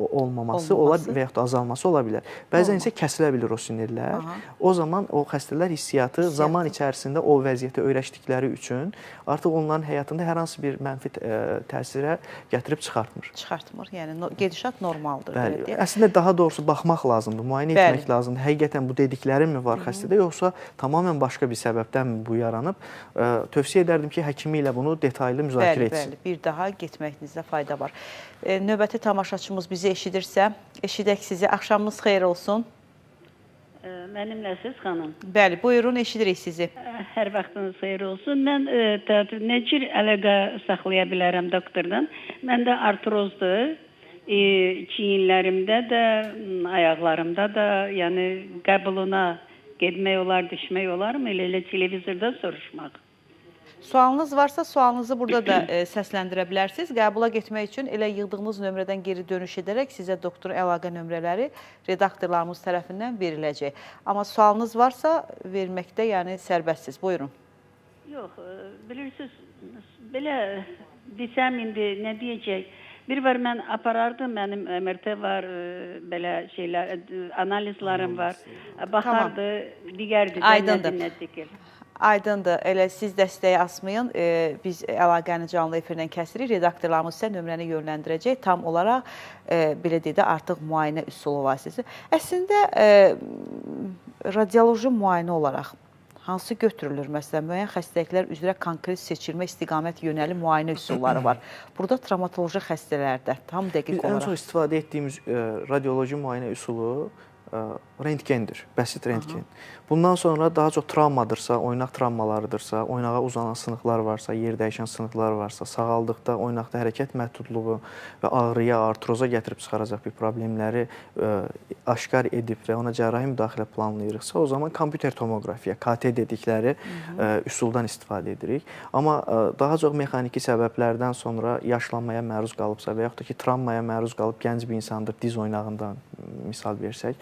olmaması ola və yaxud da azalması ola bilər. Bəzən isə kəsilə bilir o sinirlər. O zaman o xəstələr hissiyatı zaman içərisində o vəziyyətə öyrəşdikləri üçün artıq onların həyatında hər hansı bir mənfi təsirə gətirib çıxartmır. Çıxartmır. Yəni gedişat normaldır. Bəli. Əslində daha doğrusu baxmaq lazımdır, müayinə etmək lazımdır. Həqiqətən bu dediklərim mi var xəstədə, yoxsa tamamilə başqa bir səbəbdənmi bu yaranıb? Tövsiyə edərdim ki, həkimi ilə bunu detaylı müzakirə etsin. Bəli, bəli. Bir daha getməyinizdə fayda var. Növbəti tamaşaçımız bizi eşidirsə, eşidək sizi. Axşamınız xeyir olsun. Mənimləsiz xanım. Bəli, buyurun, eşidirik sizi. Hər vaxtınız xeyir olsun. Mən nə cür əlaqə saxlaya bilərəm doktordan? Məndə artrozdur. Çiyinlərimdə də, ayaqlarımda da, yəni qəbuluna getmək olar, düşmək olarmı? Elə televizorda soruşmaq. Sualınız varsa sualınızı burada da səsləndirə bilərsiniz. Qəbula getmək üçün elə yığdığınız nömrədən geri dönüş edərək sizə doktorun əlaqə nömrələri redaktorlarımız tərəfindən veriləcək. Amma sualınız varsa verməkdə yəni sərbəstsiz. Buyurun. Yox, bilirsiniz, belə desəm indi nə deyəcək? Bir var mən aparardım, mənim MRT var, belə şeylər, analizlarım var. Baxardı, digərdi, Aydındır. Aydındır. Elə siz dəstəyi asmayın. Biz əlaqəni canlı efirdən kəsirik. Redaktorlarımız sizə nömrəni yönləndirəcək. Tam olaraq, belə deyək də, artıq müayinə üsulu vasitəsilə. Əslində, radioloji müayinə olaraq hansı götürülür? Məsələn, müəyyən xəstəliklər üzrə konkret seçilmə istiqamət yönəli müayinə üsulları var. Burada travmatoloji xəstələrdə tam dəqiq olaraq. Biz ən çox istifadə etdiyimiz radioloji müayinə üsulu rentgendir, bəsit rentgen. Bundan sonra daha çox travmadırsa, oynaq travmalarıdırsa, oynağa uzanan sınıqlar varsa, yer dəyişən sınıqlar varsa, sağaldıqda oynaqda hərəkət məhdudluğu və ağrıya, artroza gətirib çıxaracaq bir problemləri aşkar edib və ona cərrahi müdaxilə planlayırıqsa, o zaman kompüter tomoqrafiya, KT dedikləri üsuldan istifadə edirik. Amma daha çox mexaniki səbəblərdən sonra yaşlanmaya məruz qalıbsa və yaxud da ki, travmaya məruz qalıb gənc bir insandır, diz oynağından misal versək,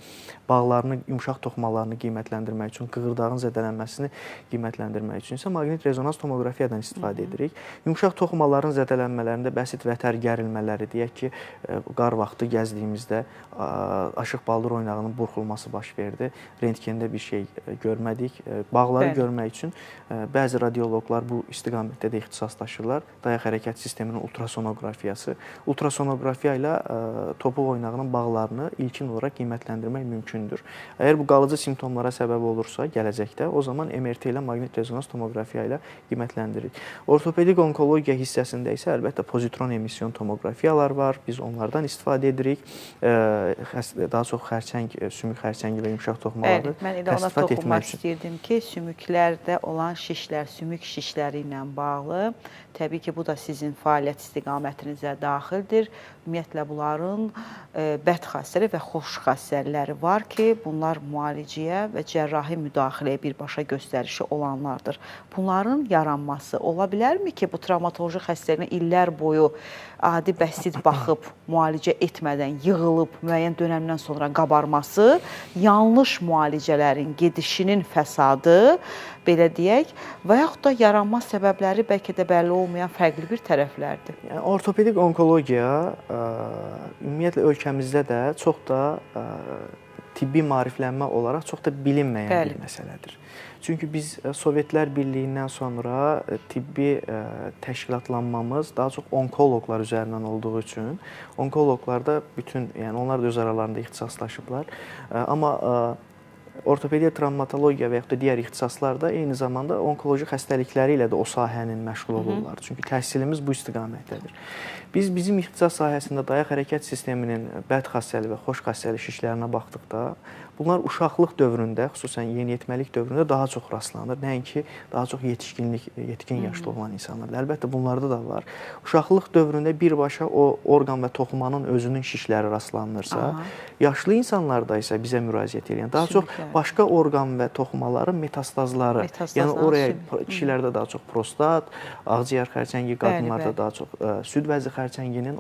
bağlarını, yumşaq toxumalarını qiymətləndirmək üçün, qığırdağın zədələnməsini qiymətləndirmək üçün isə maqnit rezonans tomoqrafiyadan istifadə edirik. Yumşaq toxumaların zədələnmələrində bəsit vətər gərilmələri, deyək ki, qar vaxtı gəzdiyimizdə aşıq baldır oynağının burxulması baş verdi. Rentgendə bir şey görmədik. Bağları görmək üçün bəzi radioloqlar bu istiqamətdə də ixtisaslaşırlar. Dayaq hərəkət sisteminin ultrasonoqrafiyası. Ultrasonoqrafiya ilə topuq oynağının bağlarını ilkin ilkin olaraq qiymətləndirmək mümkündür. Əgər bu qalıcı simptomlara səbəb olursa gələcəkdə, o zaman MRT ilə, maqnit rezonans tomoqrafiya ilə qiymətləndiririk. Ortopedik onkologiya hissəsində isə əlbəttə pozitron emisyon tomoqrafiyalar var. Biz onlardan istifadə edirik. Daha çox xərçəng, sümük xərçəngi və yumşaq toxumaları. Bəli, mən elə ona toxunmaq istəyirdim ki, sümüklərdə olan şişlər, sümük şişləri ilə bağlı, təbii ki, bu da sizin fəaliyyət istiqamətinizə daxildir. Ümumiyyətlə, bunların bəd xassələri və xoş xassələri var ki, bunlar müalicəyə və cərrahi müdaxiləyə birbaşa göstərişi olanlardır. Bunların yaranması ola bilərmi ki, bu travmatoloji xəstəliyinə illər boyu adi bəsit baxıb, müalicə etmədən yığılıb, müəyyən dönəmdən sonra qabarması, yanlış müalicələrin gedişinin fəsadı, belə deyək, və yaxud da yaranma səbəbləri bəlkə də bəlli olmayan fərqli bir tərəflərdir. Yəni, ortopedik onkologiya ümumiyyətlə ölkəmizdə də çox da tibbi maariflənmə olaraq çox da bilinməyən bir məsələdir. Çünki biz Sovetlər Birliyindən sonra tibbi təşkilatlanmamız daha çox onkoloqlar üzərindən olduğu üçün onkoloqlar da bütün, yəni onlar da öz aralarında ixtisaslaşıblar. Amma ortopediya, travmatologiya və yaxud da digər ixtisaslar da eyni zamanda onkoloji xəstəlikləri ilə də o sahənin məşğul olurlar. Çünki təhsilimiz bu istiqamətdədir. Biz bizim ixtisas sahəsində dayaq hərəkət sisteminin bəd xassəli və xoş xassəli şişlərinə baxdıqda, bunlar uşaqlıq dövründə, xüsusən yeniyetməlik dövründə daha çox rastlanır. Nəinki daha çox yetişkinlik, yetkin yaşlı olan insanlarda. Əlbəttə bunlarda da var. Uşaqlıq dövründə birbaşa o orqan və toxumanın özünün şişləri rastlanırsa, yaşlı insanlarda isə bizə müraciət edən daha çox başqa orqan və toxumaların metastazları, yəni oraya kişilərdə daha çox prostat, ağciyər xərçəngi, qadınlarda daha çox süd vəzi xərçənginin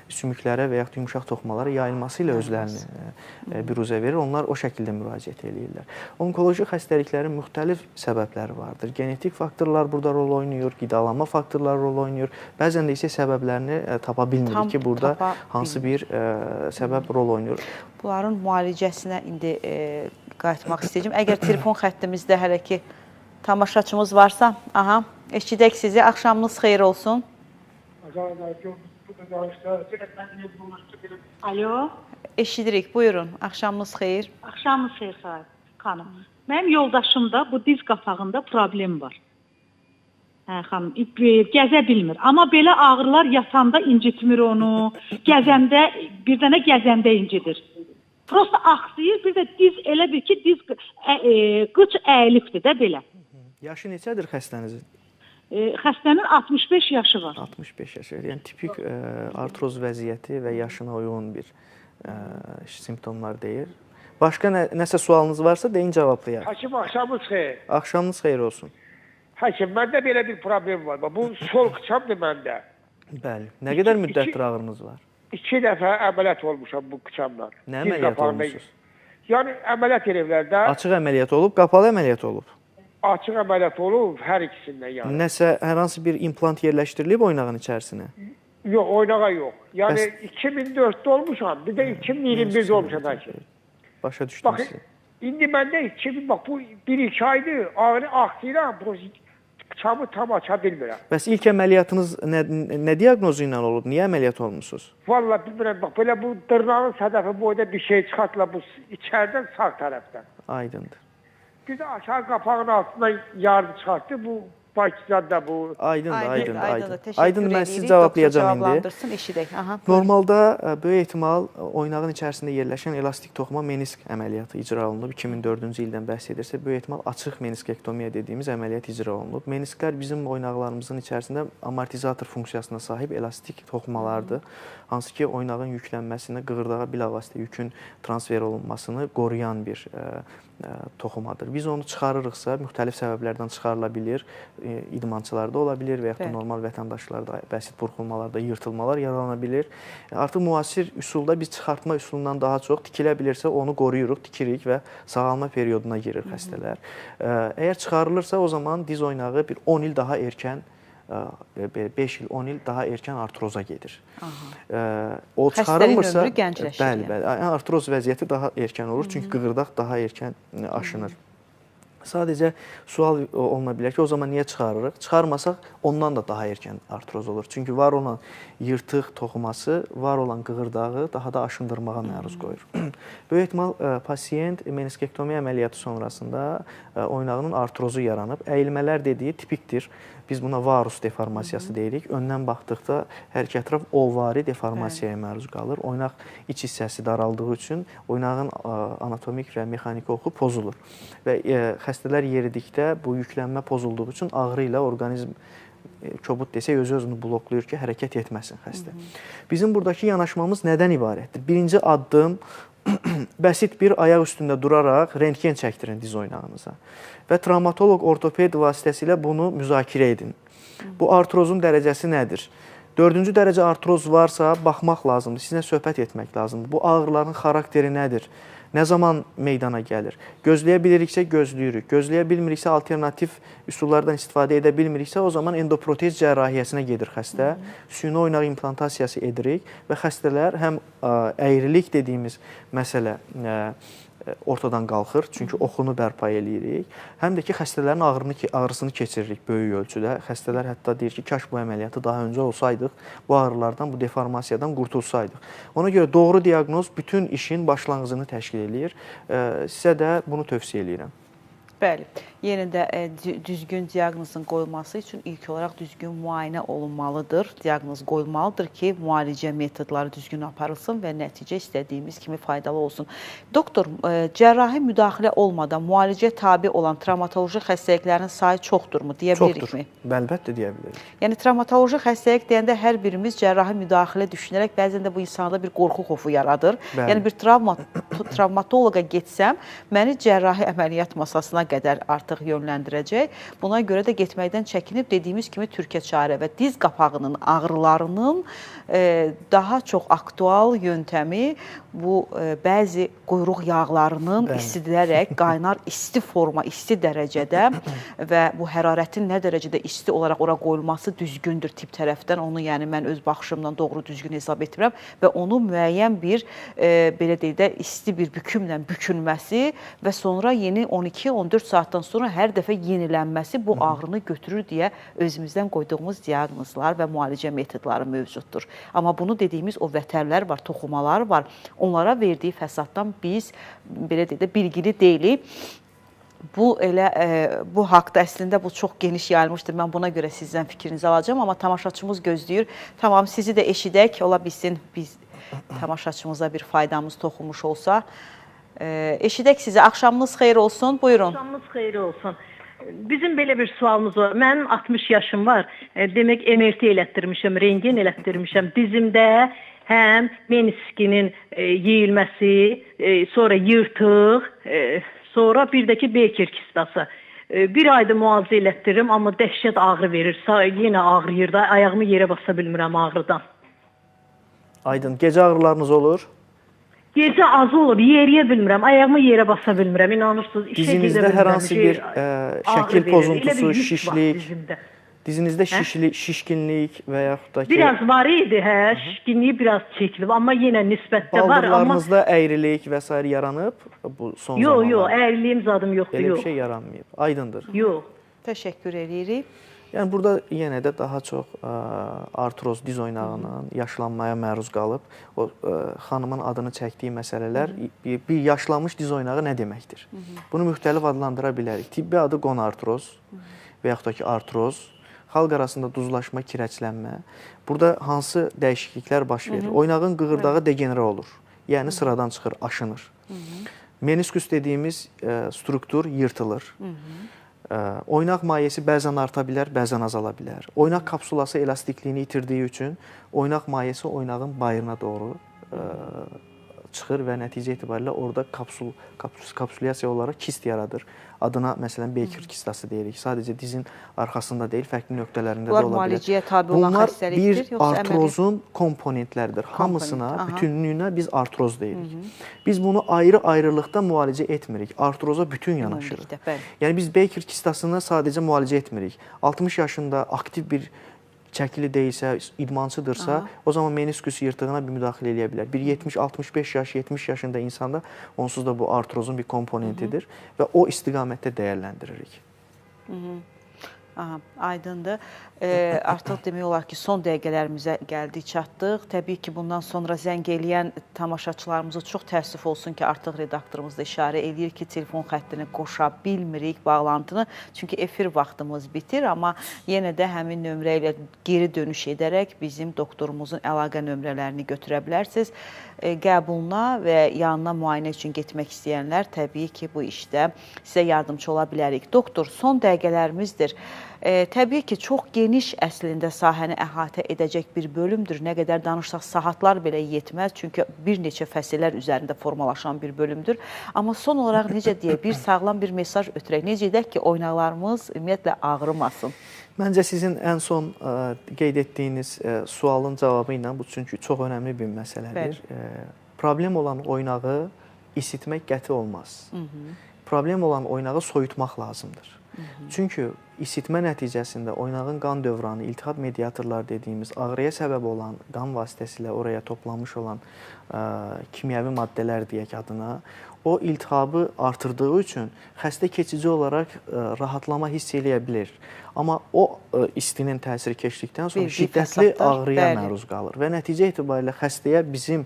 sümüklərə və yaxud yumşaq toxumalara yayılması ilə özlərini biruzə verir. Onlar o şəkildə müraciət eləyirlər. Onkoloji xəstəliklərin müxtəlif səbəbləri vardır. Genetik faktorlar burada rol oynayır, qidalanma faktorları rol oynayır. Bəzən də isə səbəblərini tapa bilmirik ki, burada hansı bir səbəb rol oynayır. Bunların müalicəsinə indi qayıtmaq istəyəcəm. Əgər telefon xəttimizdə hələ ki tamaşaçımız varsa, aha, eşidək sizi. Axşamınız xeyir olsun. Alo. Eşidirik, buyurun. Axşamınız xeyir. Axşamınız xeyir, xanım. Mənim yoldaşımda bu diz qapağında problem var. Hə, xanım, gəzə bilmir. Amma belə ağrılar yatanda incitmir onu. Gəzəndə, bir dənə gəzəndə incidir. Prosta axsıyır, bir də diz elə bir ki, diz qıç əyilibdir də belə. Yaşı neçədir xəstənizin? Xəstənin 65 yaşı var. 65 yaşı. Yəni tipik artroz vəziyyəti və yaşına uyğun bir simptomlar deyir. Başqa nəsə sualınız varsa deyin, cavablayaq. Həkim, axşamınız xeyir. Axşamınız xeyir olsun. Həkim, məndə belə bir problem var. Bu sol qıçamdır məndə. Bəli. Nə qədər müddətdir ağrınız var? 2 dəfə əməliyyat olmuşam bu qıçamdan. Nə əməliyyat olmuşsunuz? Yəni əməliyyat eləyiblər də. Açıq əməliyyat olub, qapalı əməliyyat olub? Açıq əməliyyat olub hər ikisindən yəni. Nəsə, hər hansı bir implant yerləşdirilib oynağın içərisinə? Yox, oynağa yox. Yəni 2004-də olmuşam, bir də 2021-də olmuşam həkim. Başa düşdüm sizi. İndi məndə 2000, bax bu 1-2 aydır, ağrı axsıyıram, qıçamı tam aça bilmirəm. Bəs ilk əməliyyatınız nə diaqnozu ilə olub? Niyə əməliyyat olmusunuz? Vallahi bilmirəm, bax belə bu dırnağın sədəfi boyda bir şey çıxartdılar bu içərdən sağ tərəfdən. Aydındır. Bir də aşağı qapağın altından yardım çıxartdı, bu Bakıda bu. Aydındır, aydındır, aydındır. Aydındır, mən sizi cavablayacağım indi. Normalda böyük ehtimal oynağın içərisində yerləşən elastik toxuma menisk əməliyyatı icra olunub. 2004-cü ildən bəhs edirsə, böyük ehtimal açıq meniskektomiya dediyimiz əməliyyat icra olunub. Menisklər bizim oynaqlarımızın içərisində amortizator funksiyasına sahib elastik toxumalardır. Hansı ki, oynağın yüklənməsini, qığırdağa bilavasitə yükün transfer olunmasını qoruyan bir toxumadır. Biz onu çıxarırıqsa, müxtəlif səbəblərdən çıxarıla bilir, idmançılarda ola bilir və yaxud da normal vətəndaşlarda bəsit burxulmalarda yırtılmalar yaralana bilir. Artıq müasir üsulda biz çıxartma üsulundan daha çox tikilə bilirsə onu qoruyuruq, tikirik və sağalma perioduna girir xəstələr. Əgər çıxarılırsa, o zaman diz oynağı bir 10 il daha erkən, 5 il, 10 il daha erkən artroza gedir. O çıxarılmırsa, bəli, bəli, artroz vəziyyəti daha erkən olur, çünki qığırdaq daha erkən aşınır. Sadəcə sual oluna bilər ki, o zaman niyə çıxarırıq? Çıxarmasaq ondan da daha erkən artroz olur. Çünki var olan yırtıq toxuması, var olan qığırdağı daha da aşındırmağa məruz qoyur. Böyük ehtimal pasiyent meniskektomiya əməliyyatı sonrasında oynağının artrozu yaranıb. Əyilmələr dediyi tipikdir. Biz buna varus deformasiyası deyirik. Öndən baxdıqda hər iki ətraf ovari deformasiyaya məruz qalır. Oynaq iç hissəsi daraldığı üçün oynağın anatomik və mexaniki oxu pozulur. Və xəstələr yeridikdə bu yüklənmə pozulduğu üçün ağrı ilə orqanizm kobud desək özü-özünü bloklayır ki, hərəkət etməsin xəstə. Bizim buradakı yanaşmamız nədən ibarətdir? Birinci addım bəsit bir ayaq üstündə duraraq rentgen çəkdirin diz oynağınıza və travmatoloq ortoped vasitəsilə bunu müzakirə edin. Bu artrozun dərəcəsi nədir? 4-cü dərəcə artroz varsa baxmaq lazımdır, sizinlə söhbət etmək lazımdır. Bu ağrıların xarakteri nədir? Nə zaman meydana gəlir? Gözləyə biliriksə gözləyirik, gözləyə bilmiriksə alternativ üsullardan istifadə edə bilmiriksə o zaman endoprotez cərrahiyyəsinə gedir xəstə. Süni oynaq implantasiyası edirik və xəstələr həm əyrilik dediyimiz məsələ ortadan qalxır, çünki oxunu bərpa eləyirik. Həm də ki, xəstələrin ağrısını keçiririk böyük ölçüdə. Xəstələr hətta deyir ki, kaş bu əməliyyatı daha öncə olsaydıq, bu ağrılardan, bu deformasiyadan qurtulsaydıq. Ona görə doğru diaqnoz bütün işin başlanğıcını təşkil eləyir. Sizə də bunu tövsiyə eləyirəm. Bəli, yenə də düzgün diaqnozun qoyulması üçün ilk olaraq düzgün müayinə olunmalıdır. Diaqnoz qoyulmalıdır ki, müalicə metodları düzgün aparılsın və nəticə istədiyimiz kimi faydalı olsun. Doktor, cərrahi müdaxilə olmadan müalicə tabi olan travmatoloji xəstəliklərin sayı çoxdurmu, deyə bilirikmi? Çoxdur, əlbəttə deyə bilərik. Yəni, travmatoloji xəstəlik deyəndə hər birimiz cərrahi müdaxilə düşünərək bəzən də bu insanda bir qorxu xofu yaradır. Bəli. Yəni, bir travmatoloqa getsəm, məni cərrahi əməliyyat masasına qədər artıq yönləndirəcək. Buna görə də getməkdən çəkinib dediyimiz kimi türkə çarə və diz qapağının ağrılarının daha çox aktual yöntəmi bu bəzi quyruq yağlarının isidilərək qaynar isti forma, isti dərəcədə və bu hərarətin nə dərəcədə isti olaraq ora qoyulması düzgündür tibb tərəfdən. Onu yəni mən öz baxışımdan doğru düzgün hesab etmirəm və onu müəyyən bir belə deyək də isti bir bükümlə bükülməsi və sonra yeni 12-14 saatdan sonra hər dəfə yenilənməsi bu ağrını götürür deyə özümüzdən qoyduğumuz diaqnozlar və müalicə metodları mövcuddur. Amma bunu dediyimiz o vətərlər var, toxumalar var. Onlara verdiyi fəsaddan biz belə deyək də bilgili deyilik. Bu elə bu haqda əslində bu çox geniş yayılmışdır. Mən buna görə sizdən fikrinizi alacağam, amma tamaşaçımız gözləyir. Tamam, sizi də eşidək, ola bilsin biz tamaşaçımıza bir faydamız toxunmuş olsa. Eşidək sizi. Axşamınız xeyir olsun. Buyurun. Axşamınız xeyir olsun. Bizim belə bir sualımız var. Mənim 60 yaşım var. Demək, MRT elətdirmişəm, rentgen elətdirmişəm. Dizimdə həm meniskinin yeyilməsi, sonra yırtıq, sonra bir də ki, Beker kistası. Bir ayda müalicə elətdirirəm, amma dəhşət ağrı verir. Yenə ağrıyır da, ayağımı yerə basa bilmirəm ağrıdan. Aydın, gecə ağrılarınız olur? Gecə az olur, yeriyə bilmirəm, ayağımı yerə basa bilmirəm, inanırsınız, işə gedə bilmirəm. Dizinizdə hər hansı bir şəkil pozuntusu, şişlik, dizinizdə şişkinlik və yaxud da ki... Biraz var idi, hə, şişkinliyi biraz çəkilib, amma yenə nisbətdə var. Baldırlarınızda əyrilik və s. yaranıb bu son zamanlarda? Yox, yox, əyriliğim zadım yoxdur, yox. Elə bir şey yaranmayıb, aydındır. Yox. Təşəkkür edirik. Yəni, burada yenə də daha çox artroz diz oynağının yaşlanmaya məruz qalıb, o xanımın adını çəkdiyi məsələlər, bir yaşlanmış diz oynağı nə deməkdir? Bunu müxtəlif adlandıra bilərik. Tibbi adı qonartroz və yaxud da ki, artroz, xalq arasında duzlaşma, kirəçlənmə. Burada hansı dəyişikliklər baş verir? Oynağın qığırdağı degenerə olur, yəni sıradan çıxır, aşınır. Meniskus dediyimiz struktur yırtılır. Oynaq mayesi bəzən arta bilər, bəzən azala bilər. Oynaq kapsulası elastikliyini itirdiyi üçün oynaq mayesi oynağın bayırına doğru çıxır və nəticə itibarilə orada kapsulyasiya olaraq kist yaradır. Adına, məsələn, Beker kistası deyirik. Sadəcə dizin arxasında deyil, fərqli nöqtələrində də ola bilər. Bunlar müalicəyə tabi olan xəstəlikdir? Bunlar bir artrozun komponentləridir. Hamısına, bütünlüyünə biz artroz deyirik. Biz bunu ayrı-ayrılıqda müalicə etmirik. Artroza bütün yanaşırıq. Yəni, biz Beker kistasını sadəcə müalicə etmirik. 60 yaşında aktiv bir çəkili deyilsə, idmançıdırsa, o zaman meniskus yırtığına bir müdaxilə eləyə bilər. Bir 70-65 yaş, 70 yaşında insanda onsuz da bu artrozun bir komponentidir və o istiqamətdə dəyərləndiririk. Aha, aydındır. Artıq demək olar ki, son dəqiqələrimizə gəldik, çatdıq. Təbii ki, bundan sonra zəng eləyən tamaşaçılarımıza çox təəssüf olsun ki, artıq redaktorumuz da işarə eləyir ki, telefon xəttini qoşa bilmirik, bağlantını. Çünki efir vaxtımız bitir, amma yenə də həmin nömrə ilə geri dönüş edərək bizim doktorumuzun əlaqə nömrələrini götürə bilərsiniz. Qəbuluna və yanına müayinə üçün getmək istəyənlər təbii ki, bu işdə sizə yardımcı ola bilərik. Doktor, son dəqiqələrimizdir. Təbii ki, çox geniş əslində sahəni əhatə edəcək bir bölümdür. Nə qədər danışsaq, saatlar belə yetməz. Çünki bir neçə fəsillər üzərində formalaşan bir bölümdür. Amma son olaraq necə deyək, bir sağlam bir mesaj ötürək. Necə edək ki, oynaqlarımız ümumiyyətlə ağrımasın? Məncə sizin ən son qeyd etdiyiniz sualın cavabı ilə bu çünki çox önəmli bir məsələdir. Problem olan oynağı isitmək qəti olmaz. Problem olan oynağı soyutmaq lazımdır. Çünki isitmə nəticəsində oynağın qan dövranı, iltihab mediatorları dediyimiz ağrıya səbəb olan qan vasitəsilə oraya toplanmış olan kimyəvi maddələr deyək adına, o iltihabı artırdığı üçün xəstə keçici olaraq rahatlama hiss eləyə bilir. Amma o istinin təsiri keçdikdən sonra şiddətli ağrıya məruz qalır və nəticə etibarilə xəstəyə bizim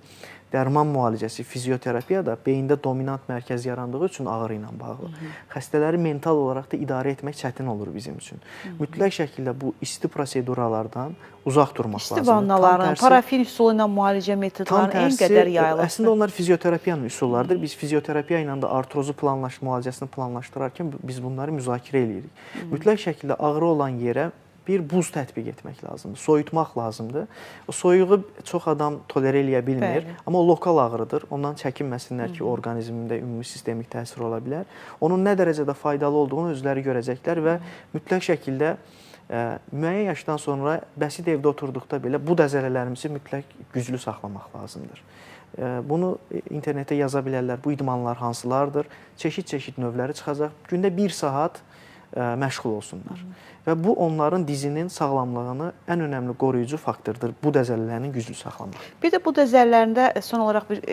dərman müalicəsi, fizioterapiya da beyində dominant mərkəz yarandığı üçün ağrı ilə bağlı. Xəstələri mental olaraq da idarə etmək çətin olur bizim üçün. Mütləq şəkildə bu isti proseduralardan uzaq durmaq lazımdır. İsti vannaların, parafin üsulu ilə müalicə metodlarının ən qədər yayılır. Əslində onlar fizioterapiyanın üsullarıdır. Biz fizioterapiya ilə də artrozu müalicəsini planlaşdırarkən biz bunları müzakirə eləyirik. Mütləq şəkildə ağrı olan yerə bir buz tətbiq etmək lazımdır, soyutmaq lazımdır. O soyuğu çox adam tolerə eləyə bilmir, amma o lokal ağrıdır. Ondan çəkinməsinlər ki, orqanizmində ümumi sistemik təsir ola bilər. Onun nə dərəcədə faydalı olduğunu özləri görəcəklər və mütləq şəkildə müəyyən yaşdan sonra bəsit evdə oturduqda belə bu əzələlərimizi mütləq güclü saxlamaq lazımdır. Bunu internetə yaza bilərlər. Bu idmanlar hansılardır? Çeşid-çeşid növləri çıxacaq. Gündə 1 saat məşğul olsunlar. Və bu, onların dizinin sağlamlığını ən önəmli qoruyucu faktordur. Bu əzələlərinin güclü saxlamaq. Bir də bu əzələlərində son olaraq bir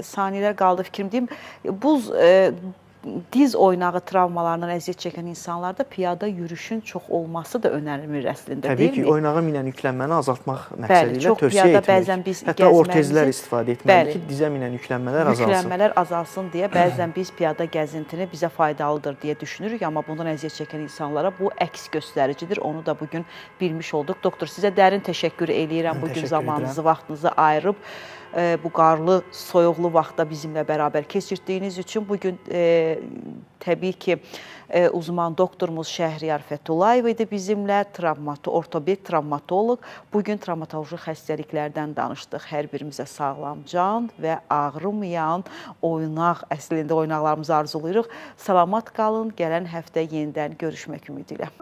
saniyələr qaldı fikrim deyim. Buz diz oynağı travmalarından əziyyət çəkən insanlarda piyada yürüşün çox olması da önərilir əslində, təbii ki, oynağa minən yüklənməni azaltmaq məqsədi ilə tövsiyə etmirik. Hətta ortezlər istifadə etməli ki, dizə minən yüklənmələr azalsın. Yüklənmələr azalsın deyə bəzən biz piyada gəzintini bizə faydalıdır deyə düşünürük, amma bundan əziyyət çəkən insanlara bu əks göstəricidir. Onu da bugün bilmiş olduq. Doktor, sizə dərin təşəkkür eləyirəm. Bugün zamanınızı, vaxtınızı ayırıb bu qarlı, soyuqlu vaxtda bizimlə bərabər keçirdiyiniz üçün. Bugün təbii ki, uzman doktorumuz Şəhriyar Fətullayev idi bizimlə, ortoped travmatoloq. Bugün travmatoloji xəstəliklərdən danışdıq. Hər birimizə sağlam can və ağrımayan oynaq, əslində oynaqlarımızı arzulayırıq. Salamat qalın, gələn həftə yenidən görüşmək ümidi ilə.